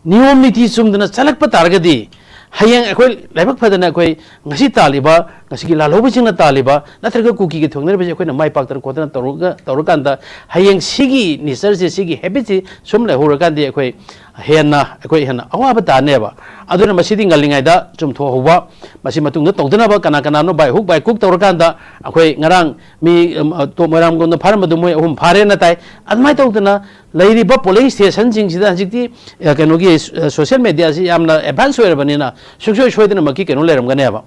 ꯅꯤꯌꯣꯝ ꯅꯤꯇꯤ ꯆꯨꯝꯗꯅ ꯆꯠꯂꯛꯄ ꯇꯥꯔꯒꯗꯤ ꯍꯌꯦꯡ ꯑꯩꯈꯣꯏ ꯂꯥꯏꯕꯛ ꯐꯗꯅ ꯑꯩꯈꯣꯏ ꯉꯁꯤ ꯇꯥꯜꯂꯤꯕ, ꯉꯁꯤꯒꯤ ꯂꯥꯜꯍꯧꯕꯁꯤꯡꯅ ꯇꯥꯜꯂꯤꯕ ꯅꯠꯇ꯭ꯔꯒ ꯀꯨꯀꯤꯒ ꯊꯣꯡꯅꯔꯤꯕꯁꯦ ꯑꯩꯈꯣꯏꯅ ꯃꯥꯏ ꯄꯥꯛꯇꯅ ꯈꯣꯠꯇꯅ ꯇꯧꯔꯒ, ꯇꯧꯔꯀꯥꯟꯗ ꯍꯌꯦꯡ ꯁꯤꯒꯤ ꯅꯦꯆꯔꯁꯦ, ꯁꯤꯒꯤ ꯍꯦꯕꯤꯠꯁꯤ ꯁꯨꯝ ꯂꯩꯍꯧꯔꯀꯥꯟꯗꯤ ꯑꯩꯈꯣꯏ ꯍꯦꯟꯅ, ꯑꯩꯈꯣꯏ ꯍꯦꯟꯅ ꯑꯋꯥꯕ ꯇꯥꯅꯦꯕ꯫ ꯑꯗꯨꯅ ꯃꯁꯤꯗꯤ ꯉꯜꯂꯤꯉꯩꯗ ꯆꯨꯝꯊꯣꯛꯍꯧꯕ, ꯃꯁꯤ ꯃꯇꯨꯡꯗ ꯇꯧꯗꯅꯕ ꯀꯅꯥ ꯀꯅꯥꯅꯣ ꯕꯥꯏ ꯍꯨꯛ ꯕꯥꯏ ꯀꯨꯛ ꯇꯧꯔꯀꯥꯟꯗ ꯑꯩꯈꯣꯏ ꯉꯔꯥꯡ ꯃꯤ, ꯑꯝ, ꯑ, ꯇꯣꯞ ꯃꯣꯏꯔꯥꯡꯒꯣꯝꯗ ꯐꯥꯔꯝꯕꯗꯨ ꯃꯣꯏ ꯑꯍꯨꯝ ꯐꯥꯔꯦꯅ ꯇꯥꯏ꯫ ꯑꯗꯨꯃꯥꯏꯅ ꯇꯧꯗꯅ ꯂꯩꯔꯤꯕ ꯄꯣꯂꯤꯡ ꯁ꯭ꯇꯦꯁꯟꯁꯤꯡꯁꯤꯗ ꯍꯧꯖꯤꯛꯇꯤ, ꯑ, ꯀꯩꯅꯣꯒꯤ, ꯑ, ꯁꯣꯁꯤꯌꯦꯜ ꯃꯦꯗꯤꯌꯥꯁꯤ ꯌꯥꯝꯅ ꯑꯦꯗꯚꯥꯟꯁ ꯑꯣꯏꯔꯕꯅꯤꯅ ꯁꯨꯡꯁꯣꯏ ꯁꯣꯏꯗꯅꯃꯛꯀꯤ ꯀꯩꯅꯣ ꯂꯩꯔꯝꯒꯅꯦꯕ,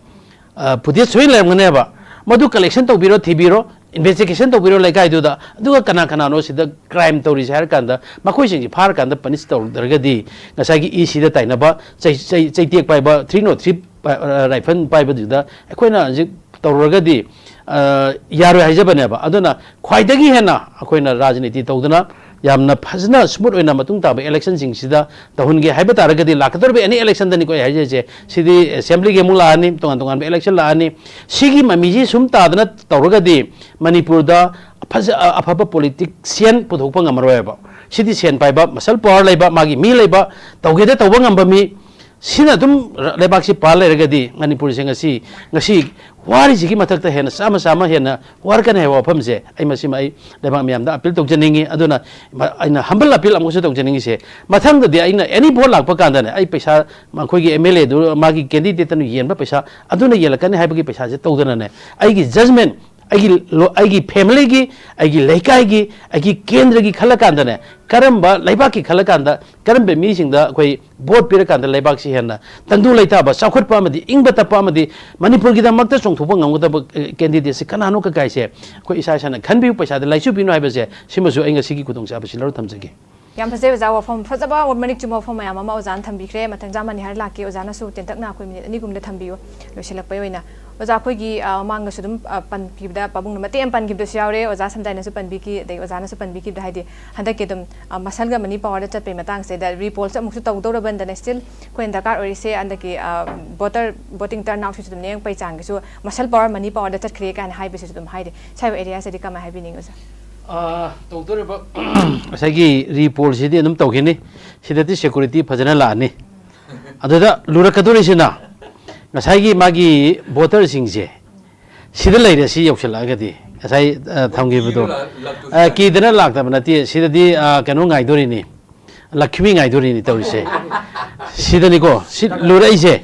ꯑ, ꯐꯨꯇꯦꯖ ꯁꯣꯏ ꯂꯩꯔꯝꯒꯅꯦꯕ꯫ ꯃꯗꯨ ꯀꯂꯦꯛꯁꯟ ꯇꯧꯕꯤꯔꯣ, ꯊꯤꯕꯤꯔꯣ, ꯏꯟꯚꯦꯁꯇꯤꯒꯦꯁꯟ ꯇꯧꯕꯤꯔꯣ ꯂꯩꯀꯥꯏꯗꯨꯗ꯫ ꯑꯗꯨꯒ ꯀꯅꯥ ꯀꯅꯥꯅꯣ ꯁꯤꯗ ꯀ꯭ꯔꯥꯏꯝ ꯇꯧꯔꯤꯁꯦ ꯍꯥꯏꯔ ꯀꯥꯟꯗ ꯃꯈꯣꯏꯁꯤꯡꯁꯤ ꯐꯥꯔꯀꯥꯟꯗ ꯄꯅꯤꯁ ꯇꯧꯗ꯭ꯔꯒꯗꯤ ꯉꯁꯥꯏꯒꯤ ꯏ ꯁꯤꯗ ꯇꯥꯏꯅꯕ ꯆꯩ-, ꯆꯩ-, ꯆꯩꯇꯦꯛ ꯄꯥꯏꯕ, ꯊ꯭ꯔꯤ ꯅꯣꯠ ꯊ꯭ꯔꯤ ꯄꯥꯏ-, ꯑ, ꯔꯥꯏꯐꯜ ꯄꯥꯏꯕꯗꯨꯗ ꯑꯩꯈꯣꯏꯅ ꯍꯧꯖꯤꯛ ꯇꯧꯔꯨꯔꯒꯗꯤ, ꯑ, ꯌꯥꯔꯣꯏ ꯍꯥꯏꯖꯕꯅꯦꯕ꯫ ꯑꯗꯨꯅ ꯈ꯭ꯋꯥꯏꯗꯒꯤ ꯍꯦꯟꯅ ꯑꯩꯈꯣꯏꯅ ꯔꯥꯖꯅꯤꯇꯤ ꯇꯧꯗꯅ ꯌꯥꯝꯅ ꯐꯖꯅ ꯁ꯭ꯃꯨꯠ ꯑꯣꯏꯅ ꯃꯇꯨꯡ ꯇꯥꯕ ꯏꯂꯦꯛꯁꯟꯁꯤꯡꯁꯤꯗ ꯇꯧꯍꯟꯒꯦ ꯍꯥꯏꯕ ꯇꯥꯔꯒꯗꯤ ꯂꯥꯛꯀꯗꯧꯔꯤꯕ ꯑꯦꯅꯤ ꯏꯂꯦꯛꯁꯟꯗꯅꯤꯀꯣ ꯑꯩ ꯍꯥꯏꯖꯔꯤꯁꯦ, ꯁꯤꯗꯤ ꯑꯦꯁꯦꯝꯕ꯭ꯂꯤꯒꯤ ꯑꯃꯨꯛ ꯂꯥꯛꯑꯅꯤ, ꯇꯣꯉꯥꯟ ꯇꯣꯉꯥꯟꯕ ꯏꯂꯦꯛꯁꯟ ꯂꯥꯛꯑꯅꯤ꯫ ꯁꯤꯒꯤ ꯃꯃꯤꯁꯤ ꯁꯨꯝ ꯇꯥꯗꯅ ꯇꯧꯔꯒꯗꯤ ꯃꯅꯤꯄꯨꯔꯗ ꯐꯖ-, ꯑꯐꯕ ꯄꯣꯂꯤꯇꯤꯛꯁꯤꯌꯟ ꯄꯨꯊꯣꯛꯄ ꯉꯝꯃꯔꯣꯏꯕ꯫ ꯁꯤꯗꯤ ꯁꯦꯟ ꯄꯥꯏꯕ, ꯃꯁꯜ ꯄꯋꯥꯔ ꯂꯩꯕ, ꯃꯥꯒꯤ ꯃꯤ ꯂꯩꯕ, ꯇꯧꯒꯦꯗ ꯇꯧꯕ ꯉꯝꯕ ꯃꯤ, ꯁꯤꯅ ꯑꯗꯨꯝ ꯂꯩꯕꯥꯛꯁꯤ ꯄꯥꯜ ꯂꯩꯔꯒꯗꯤ ꯃꯅꯤꯄꯨꯔꯁꯦ ꯉꯁꯤ, ꯉꯁꯤ ꯋꯥꯔꯤꯁꯤꯒꯤ ꯃꯊꯛꯇ ꯍꯦꯟꯅ ꯆꯥꯝꯃ ꯆꯥꯝꯃ ꯍꯦꯟꯅ ꯋꯥꯔꯛꯀꯅꯤ ꯍꯥꯏꯕ ꯋꯥꯐꯝꯁꯦ ꯑꯩ ꯃꯁꯤꯃ ꯑꯩ ꯂꯩꯕꯥꯛ ꯃꯌꯥꯝꯗ ꯑꯄꯤꯜ ꯇꯧꯖꯅꯤꯡꯉꯤ꯫ ꯑꯗꯨꯅ ꯃ-, ꯑꯩꯅ ꯍꯝꯕꯜ ꯑꯄꯤꯜ ꯑꯃꯨꯛꯁꯨ ꯇꯧꯖꯅꯤꯡꯉꯤꯁꯦ, ꯃꯊꯪꯗꯗꯤ ꯑꯩꯅ ꯑꯦꯅꯤ ꯚꯣꯠ ꯂꯥꯛꯄ ꯀꯥꯟꯗꯅꯦ, ꯑꯩ ꯄꯩꯁꯥ ꯃꯈꯣꯏꯒꯤ ꯑꯦꯝ ꯑꯦꯜ ꯑꯦꯗꯨ ꯃꯥꯒꯤ ꯀꯦꯟꯗꯤꯗꯦꯠꯇꯅ ꯌꯦꯟꯕ ꯄꯩꯁꯥ ꯑꯗꯨꯅ ꯌꯦꯜꯂꯛꯀꯅꯤ ꯍꯥꯏꯕꯒꯤ ꯄꯩꯁꯥꯁꯦ ꯇꯧꯗꯅꯅꯦ, ꯑꯩꯒꯤ ꯖꯖꯃꯦꯟ ꯑꯩꯒꯤ ꯂꯣ-, ꯑꯩꯒꯤ ꯐꯦꯃꯤꯂꯤꯒꯤ, ꯑꯩꯒꯤ ꯂꯩꯀꯥꯏꯒꯤ, ꯑꯩꯒꯤ ꯀꯦꯟꯗ꯭ꯔꯒꯤ ꯈꯜꯂꯀꯥꯟꯗꯅꯦ, ꯀꯔꯝꯕ ꯂꯩꯕꯥꯛꯀꯤ ꯈꯜꯂꯀꯥꯟꯗ, ꯀꯔꯝꯕ ꯃꯤꯁꯤꯡꯗ ꯑꯩꯈꯣꯏ ꯚꯣꯠ ꯄꯤꯔꯀꯥꯟꯗ ꯂꯩꯕꯥꯛꯁꯤ ꯍꯦꯟꯅ ꯇꯪꯗꯨ ꯂꯩꯇꯥꯕ, ꯆꯥꯎꯈꯠꯄ ꯑꯃꯗꯤ ꯏꯪꯕ ꯇꯞꯄ ꯑꯃꯗꯤ ꯃꯅꯤꯄꯨꯔꯒꯤꯗꯃꯛꯇ ꯆꯣꯡꯊꯣꯛꯄ ꯉꯝꯒꯗꯕ, ꯑꯦ, ꯀꯦꯟꯗꯤꯗꯦꯠꯁꯤ ꯀꯅꯥꯅꯣ ꯀꯀꯥꯏꯁꯦ ꯑꯩꯈꯣꯏ ꯏꯁꯥ ꯏꯁꯥꯅ ꯈꯟꯕꯤꯌꯨ, ꯄꯩꯁꯥꯗ ꯂꯥꯏꯆꯨꯕꯤꯅꯨ ꯍꯥꯏꯕꯁꯦ, ꯁꯤꯃꯁꯨ ꯑꯩ ꯉꯁꯤꯒꯤ ꯈꯨꯗꯣꯡꯆꯥꯕꯁꯤ ꯂꯧꯔ ꯊꯝꯖꯒꯦ꯫ ꯌꯥꯝ ꯐꯖꯩ ꯑꯣꯖꯥ, ꯋꯥꯐꯝ ꯐꯖꯕ, ꯃꯔꯤꯛ ꯆꯨꯝꯕ ꯋꯥꯐꯝ ꯃꯌꯥꯝ ꯑꯃ ꯑꯣꯖꯥꯅ ꯊꯝꯕꯤꯈ꯭ꯔꯦ꯫ ꯃꯊꯪ ꯖꯥꯃꯅꯤ ꯍꯥꯏꯔ ꯂꯥꯛꯀꯦ, ꯑꯣꯖꯥꯅꯁꯨ ꯇꯦꯟꯇꯛꯅ ꯑꯩꯈꯣꯏ ꯃꯤꯅꯤꯠ ꯑꯅꯤꯒꯨꯝꯕꯗ ꯊꯝꯕꯤꯌꯨ꯫ ꯂꯣꯏꯁꯤꯜꯂꯛꯄꯒꯤ ꯑꯣꯏꯅ ꯑꯣꯖꯥ, ꯑꯩꯈꯣꯏꯒꯤ, ꯑ, ꯃꯃꯥꯡꯗꯁꯨ ꯑꯗꯨꯝ, ꯑ, ꯄꯟꯈꯤꯕꯗ, ꯄꯥꯕꯨꯡꯅ ꯃꯇꯦꯛ ꯑꯃ ꯄꯟꯈꯤꯕꯗꯁꯨ ꯌꯥꯎꯔꯦ, ꯑꯣꯖꯥ ꯁꯝꯗꯥꯏꯅꯁꯨ ꯄꯟꯕꯤꯈꯤ, ꯑꯗꯩ ꯑꯣꯖꯥꯅꯁꯨ ꯄꯟꯕꯤꯈꯤꯕꯗ, ꯍꯥꯏꯗꯤ ꯍꯟꯗꯛꯀꯤ ꯑꯗꯨꯝ, ꯑ, ꯃꯁꯜꯒ ꯃꯅꯤ ꯄꯥꯋꯔꯗ ꯆꯠꯄꯒꯤ ꯃꯇꯥꯡꯁꯤꯗ ꯔꯤꯄꯣꯜꯁꯨ ꯑꯃꯨꯛꯁꯨ ꯇꯧꯗꯧꯔꯕꯅꯤꯅ, still ꯑꯩꯈꯣꯏꯅ ꯗꯔꯀꯥꯔ ꯑꯣꯏꯔꯤꯁꯦ ꯍꯟꯗꯛꯀꯤ, ꯑ, ꯚꯣꯇꯔ, ꯚꯣꯇꯤꯡ ꯇꯔꯟ ꯑꯥꯎꯠꯁꯤꯁꯨ ꯑꯗꯨꯝ ꯅꯦꯝꯃꯛꯄꯒꯤ ꯆꯥꯡꯒꯤꯁꯨ ꯃꯁꯜ ꯄꯥꯋꯔ ꯃꯅꯤ ꯄꯥꯋꯔꯗ ꯆꯠꯈ꯭ꯔꯦ ꯀꯥꯏꯅ ꯍꯥꯏꯕꯁꯤꯁꯨ ꯑꯗꯨꯝ ꯍꯥꯏꯔꯤ꯫ ꯁ꯭ꯋꯥꯏꯕ ꯑꯦꯔꯤꯌꯥꯁꯤꯗꯤ ꯀꯃꯥꯏꯅ ꯍꯥꯏꯕꯤꯅꯤꯡꯉꯤ ꯑꯣꯖꯥ? ꯑ, ꯇꯧꯗꯧꯔꯤꯕ ꯉꯁꯥꯏꯒꯤ ꯔꯤꯄꯣꯜꯁꯤꯗꯤ ꯑꯗꯨꯝ ꯇꯧꯈꯤꯅꯤ꯫ ꯁꯤꯗꯗꯤ ꯁꯦꯀꯨꯔꯤꯇꯤ ꯐꯖꯅ ꯂꯥꯛꯑꯅꯤ꯫ ꯑꯗꯨꯗ ꯂꯨꯔꯛꯀꯗꯧꯔꯤꯁꯤꯅ ꯉꯁꯥꯏꯒꯤ ꯃꯥꯒꯤ ꯚꯣꯇꯔꯁꯤꯡꯁꯦ ꯁꯤꯗ ꯂꯩꯔꯦ, ꯁꯤ ꯌꯧꯁꯤꯜꯂꯛꯑꯒꯗꯤ꯫ ꯉꯁꯥꯏ, ꯑ, ꯊꯝꯈꯤꯕꯗꯣ, ꯀꯤꯗꯅ ꯂꯥꯛꯇꯕꯁꯨ ꯑ, ꯅꯠꯇꯦ꯫ ꯀꯤꯗꯅ ꯂꯥꯛꯇꯕ ꯅꯠꯇꯦ꯫ ꯁꯤꯗꯗꯤ, ꯑ, ꯀꯩꯅꯣ ꯉꯥꯏꯗꯣꯔꯤꯅꯤ, ꯂꯛꯈꯤꯃꯤ ꯉꯥꯏꯗꯣꯔꯤꯅꯤ ꯇꯧꯔꯤꯁꯦ꯫ ꯁꯤꯗꯅꯤꯀꯣ ꯁꯤ ꯂꯨꯔꯛꯏꯁꯦ꯫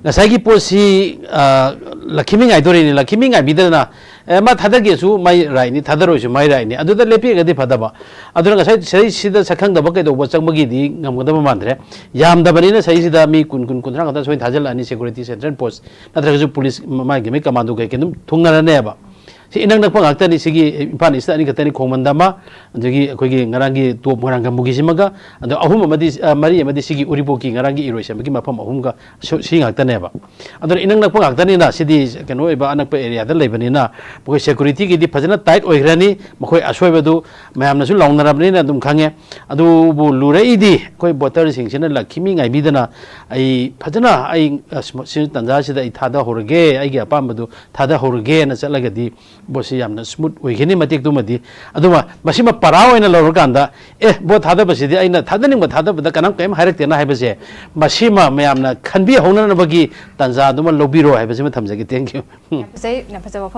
ꯉꯁꯥꯏꯒꯤ ꯄꯣꯠꯁꯤ, ꯑ, ꯂꯛꯈꯤꯃꯤ ꯉꯥꯏꯗꯣꯔꯤꯅꯤ꯫ ꯂꯛꯈꯤꯃꯤ ꯉꯥꯏꯕꯤꯗꯅ, ꯑꯦ, ꯃꯥ ꯊꯥꯗꯒꯦꯁꯨ ꯃꯥꯏ ꯔꯥꯏꯠꯅꯤ, ꯊꯥꯗꯔꯣꯏꯁꯨ ꯃꯥꯏ ꯔꯥꯏꯠꯅꯤ꯫ ꯑꯗꯨꯗ ꯂꯦꯞꯄꯤꯔꯒꯗꯤ ꯐꯗꯕ꯫ ꯑꯗꯨꯅ ꯉꯁꯥꯏ ꯁꯤꯗꯩꯁꯤꯗ ꯁꯛꯈꯪꯗꯕ ꯀꯩꯗꯧꯕ ꯆꯪꯕꯒꯤꯗꯤ ꯉꯝꯒꯗꯕ ꯃꯥꯟꯗ꯭ꯔꯦ꯫ ꯌꯥꯝꯗꯕꯅꯤꯅ ꯁꯤꯗꯩꯁꯤꯗ ꯃꯤ ꯀꯨꯟ, ꯀꯨꯟ, ꯀꯨꯟꯊ꯭ꯔꯥ ꯈꯛꯇ ꯁꯣꯏꯅ ꯊꯥꯖꯤꯜꯂꯛꯑꯅꯤ꯫ ꯁꯦꯀꯨꯔꯤꯇꯤ, ꯁꯦꯟꯇ꯭ꯔꯦꯜ ꯄꯣꯁ ꯅꯠꯇ꯭ꯔꯒꯁꯨ ꯄꯨꯂꯤꯁ, ꯃꯥꯒꯤ ꯃꯤ ꯀꯃꯥꯟꯗꯣ ꯀꯩꯀꯩ ꯑꯗꯨꯝ ꯊꯨꯡꯅꯔꯅꯦꯕ꯫ ꯁꯤ ꯏꯅꯛ ꯅꯛꯄ ꯉꯥꯛꯇꯅꯤ꯫ ꯁꯤꯒꯤ ꯏꯝꯐꯥꯜ ꯏꯁꯇ ꯑꯅꯤꯈꯛꯇꯅꯤ, ꯈꯣꯡꯃꯟꯗꯝꯃ, ꯑꯗꯒꯤ ꯑꯩꯈꯣꯏꯒꯤ ꯉꯔꯥꯡꯒꯤ ꯇꯣꯞ ꯃꯣꯏꯔꯥꯡꯀꯝꯕꯨꯒꯤꯁꯤꯃꯒ, ꯑꯗꯣ ꯑꯍꯨꯝ ꯑꯃꯗꯤ, ꯑ, ꯃꯔꯤ ꯑꯃꯗꯤ ꯁꯤꯒꯤ ꯎꯔꯤꯄꯣꯛꯀꯤ ꯉꯔꯥꯡꯒꯤ ꯏꯔꯣꯏꯁꯦꯝꯕꯒꯤ ꯃꯐꯝ ꯑꯍꯨꯝꯒ ꯁꯨ-, ꯁꯤ ꯉꯥꯛꯇꯅꯦꯕ꯫ ꯑꯗꯨꯅ ꯏꯅꯛ ꯅꯛꯄ ꯉꯥꯛꯇꯅꯤꯅ ꯁꯤꯗꯤ ꯀꯩꯅꯣ ꯑꯣꯏꯕ, ꯑꯅꯛꯄ ꯑꯦꯔꯤꯌꯥꯗ ꯂꯩꯕꯅꯤꯅ ꯃꯈꯣꯏ ꯁꯦꯀꯨꯔꯤꯇꯤꯒꯤꯗꯤ ꯐꯖꯅ ꯇꯥꯏꯠ ꯑꯣꯏꯈ꯭ꯔꯅꯤ꯫ ꯃꯈꯣꯏ ꯑꯁꯣꯏꯕꯗꯨ ꯃꯌꯥꯝꯅꯁꯨ ꯂꯥꯎꯅꯔꯕꯅꯤꯅ ꯑꯗꯨꯝ ꯈꯪꯉꯦ꯫ ꯑꯗꯨꯕꯨ ꯂꯨꯔꯛꯏꯗꯤ ꯑꯩꯈꯣꯏ ꯚꯣꯇꯔꯁꯤꯡꯁꯤꯅ ꯂꯛꯈꯤꯃꯤ ꯉꯥꯏꯕꯤꯗꯅ ꯑꯩ ꯐꯖꯅ ꯑꯩ, ꯑ, ꯁꯤ ꯇꯥꯟꯖꯥꯁꯤꯗ ꯑꯩ ꯊꯥꯗꯍꯧꯔꯒꯦ, ꯑꯩꯒꯤ ꯑꯄꯥꯝꯕꯗꯨ ꯊꯥꯗꯍꯧꯔꯒꯦꯅ ꯆꯠꯂꯒꯗꯤ ꯚꯣꯠꯁꯤ ꯌꯥꯝꯅ ꯁ꯭ꯃꯨꯠ ꯑꯣꯏꯒꯅꯤ ꯃꯇꯦꯛꯇꯨꯃꯗꯤ꯫ ꯑꯗꯨꯒ ꯃꯁꯤꯃ ꯄꯔꯥ ꯑꯣꯏꯅ ꯂꯧꯔꯀꯥꯟꯗ, ꯑꯦ, ꯚꯣꯠ ꯊꯥꯗꯕꯁꯤꯗꯤ ꯑꯩꯅ ꯊꯥꯗꯅꯤꯡꯕ ꯊꯥꯗꯕꯗ ꯀꯅꯥꯝ ꯀꯔꯤꯝ ꯍꯥꯏꯔꯛꯇꯦꯅ ꯍꯥꯏꯕꯁꯦ, ꯃꯁꯤꯃ ꯃꯌꯥꯝꯅ ꯈꯟꯕꯤꯍꯧꯅꯅꯕꯒꯤ ꯇꯥꯟꯖꯥꯗꯨꯃ ꯂꯧꯕꯤꯔꯣ ꯍꯥꯏꯕꯁꯤꯃ ꯊꯝꯖꯒꯦ꯫ Thank you꯫ ꯌꯥꯝ ꯐꯖꯩ, ꯌꯥꯝ ꯐꯖꯕ ꯋꯥꯐꯝ꯫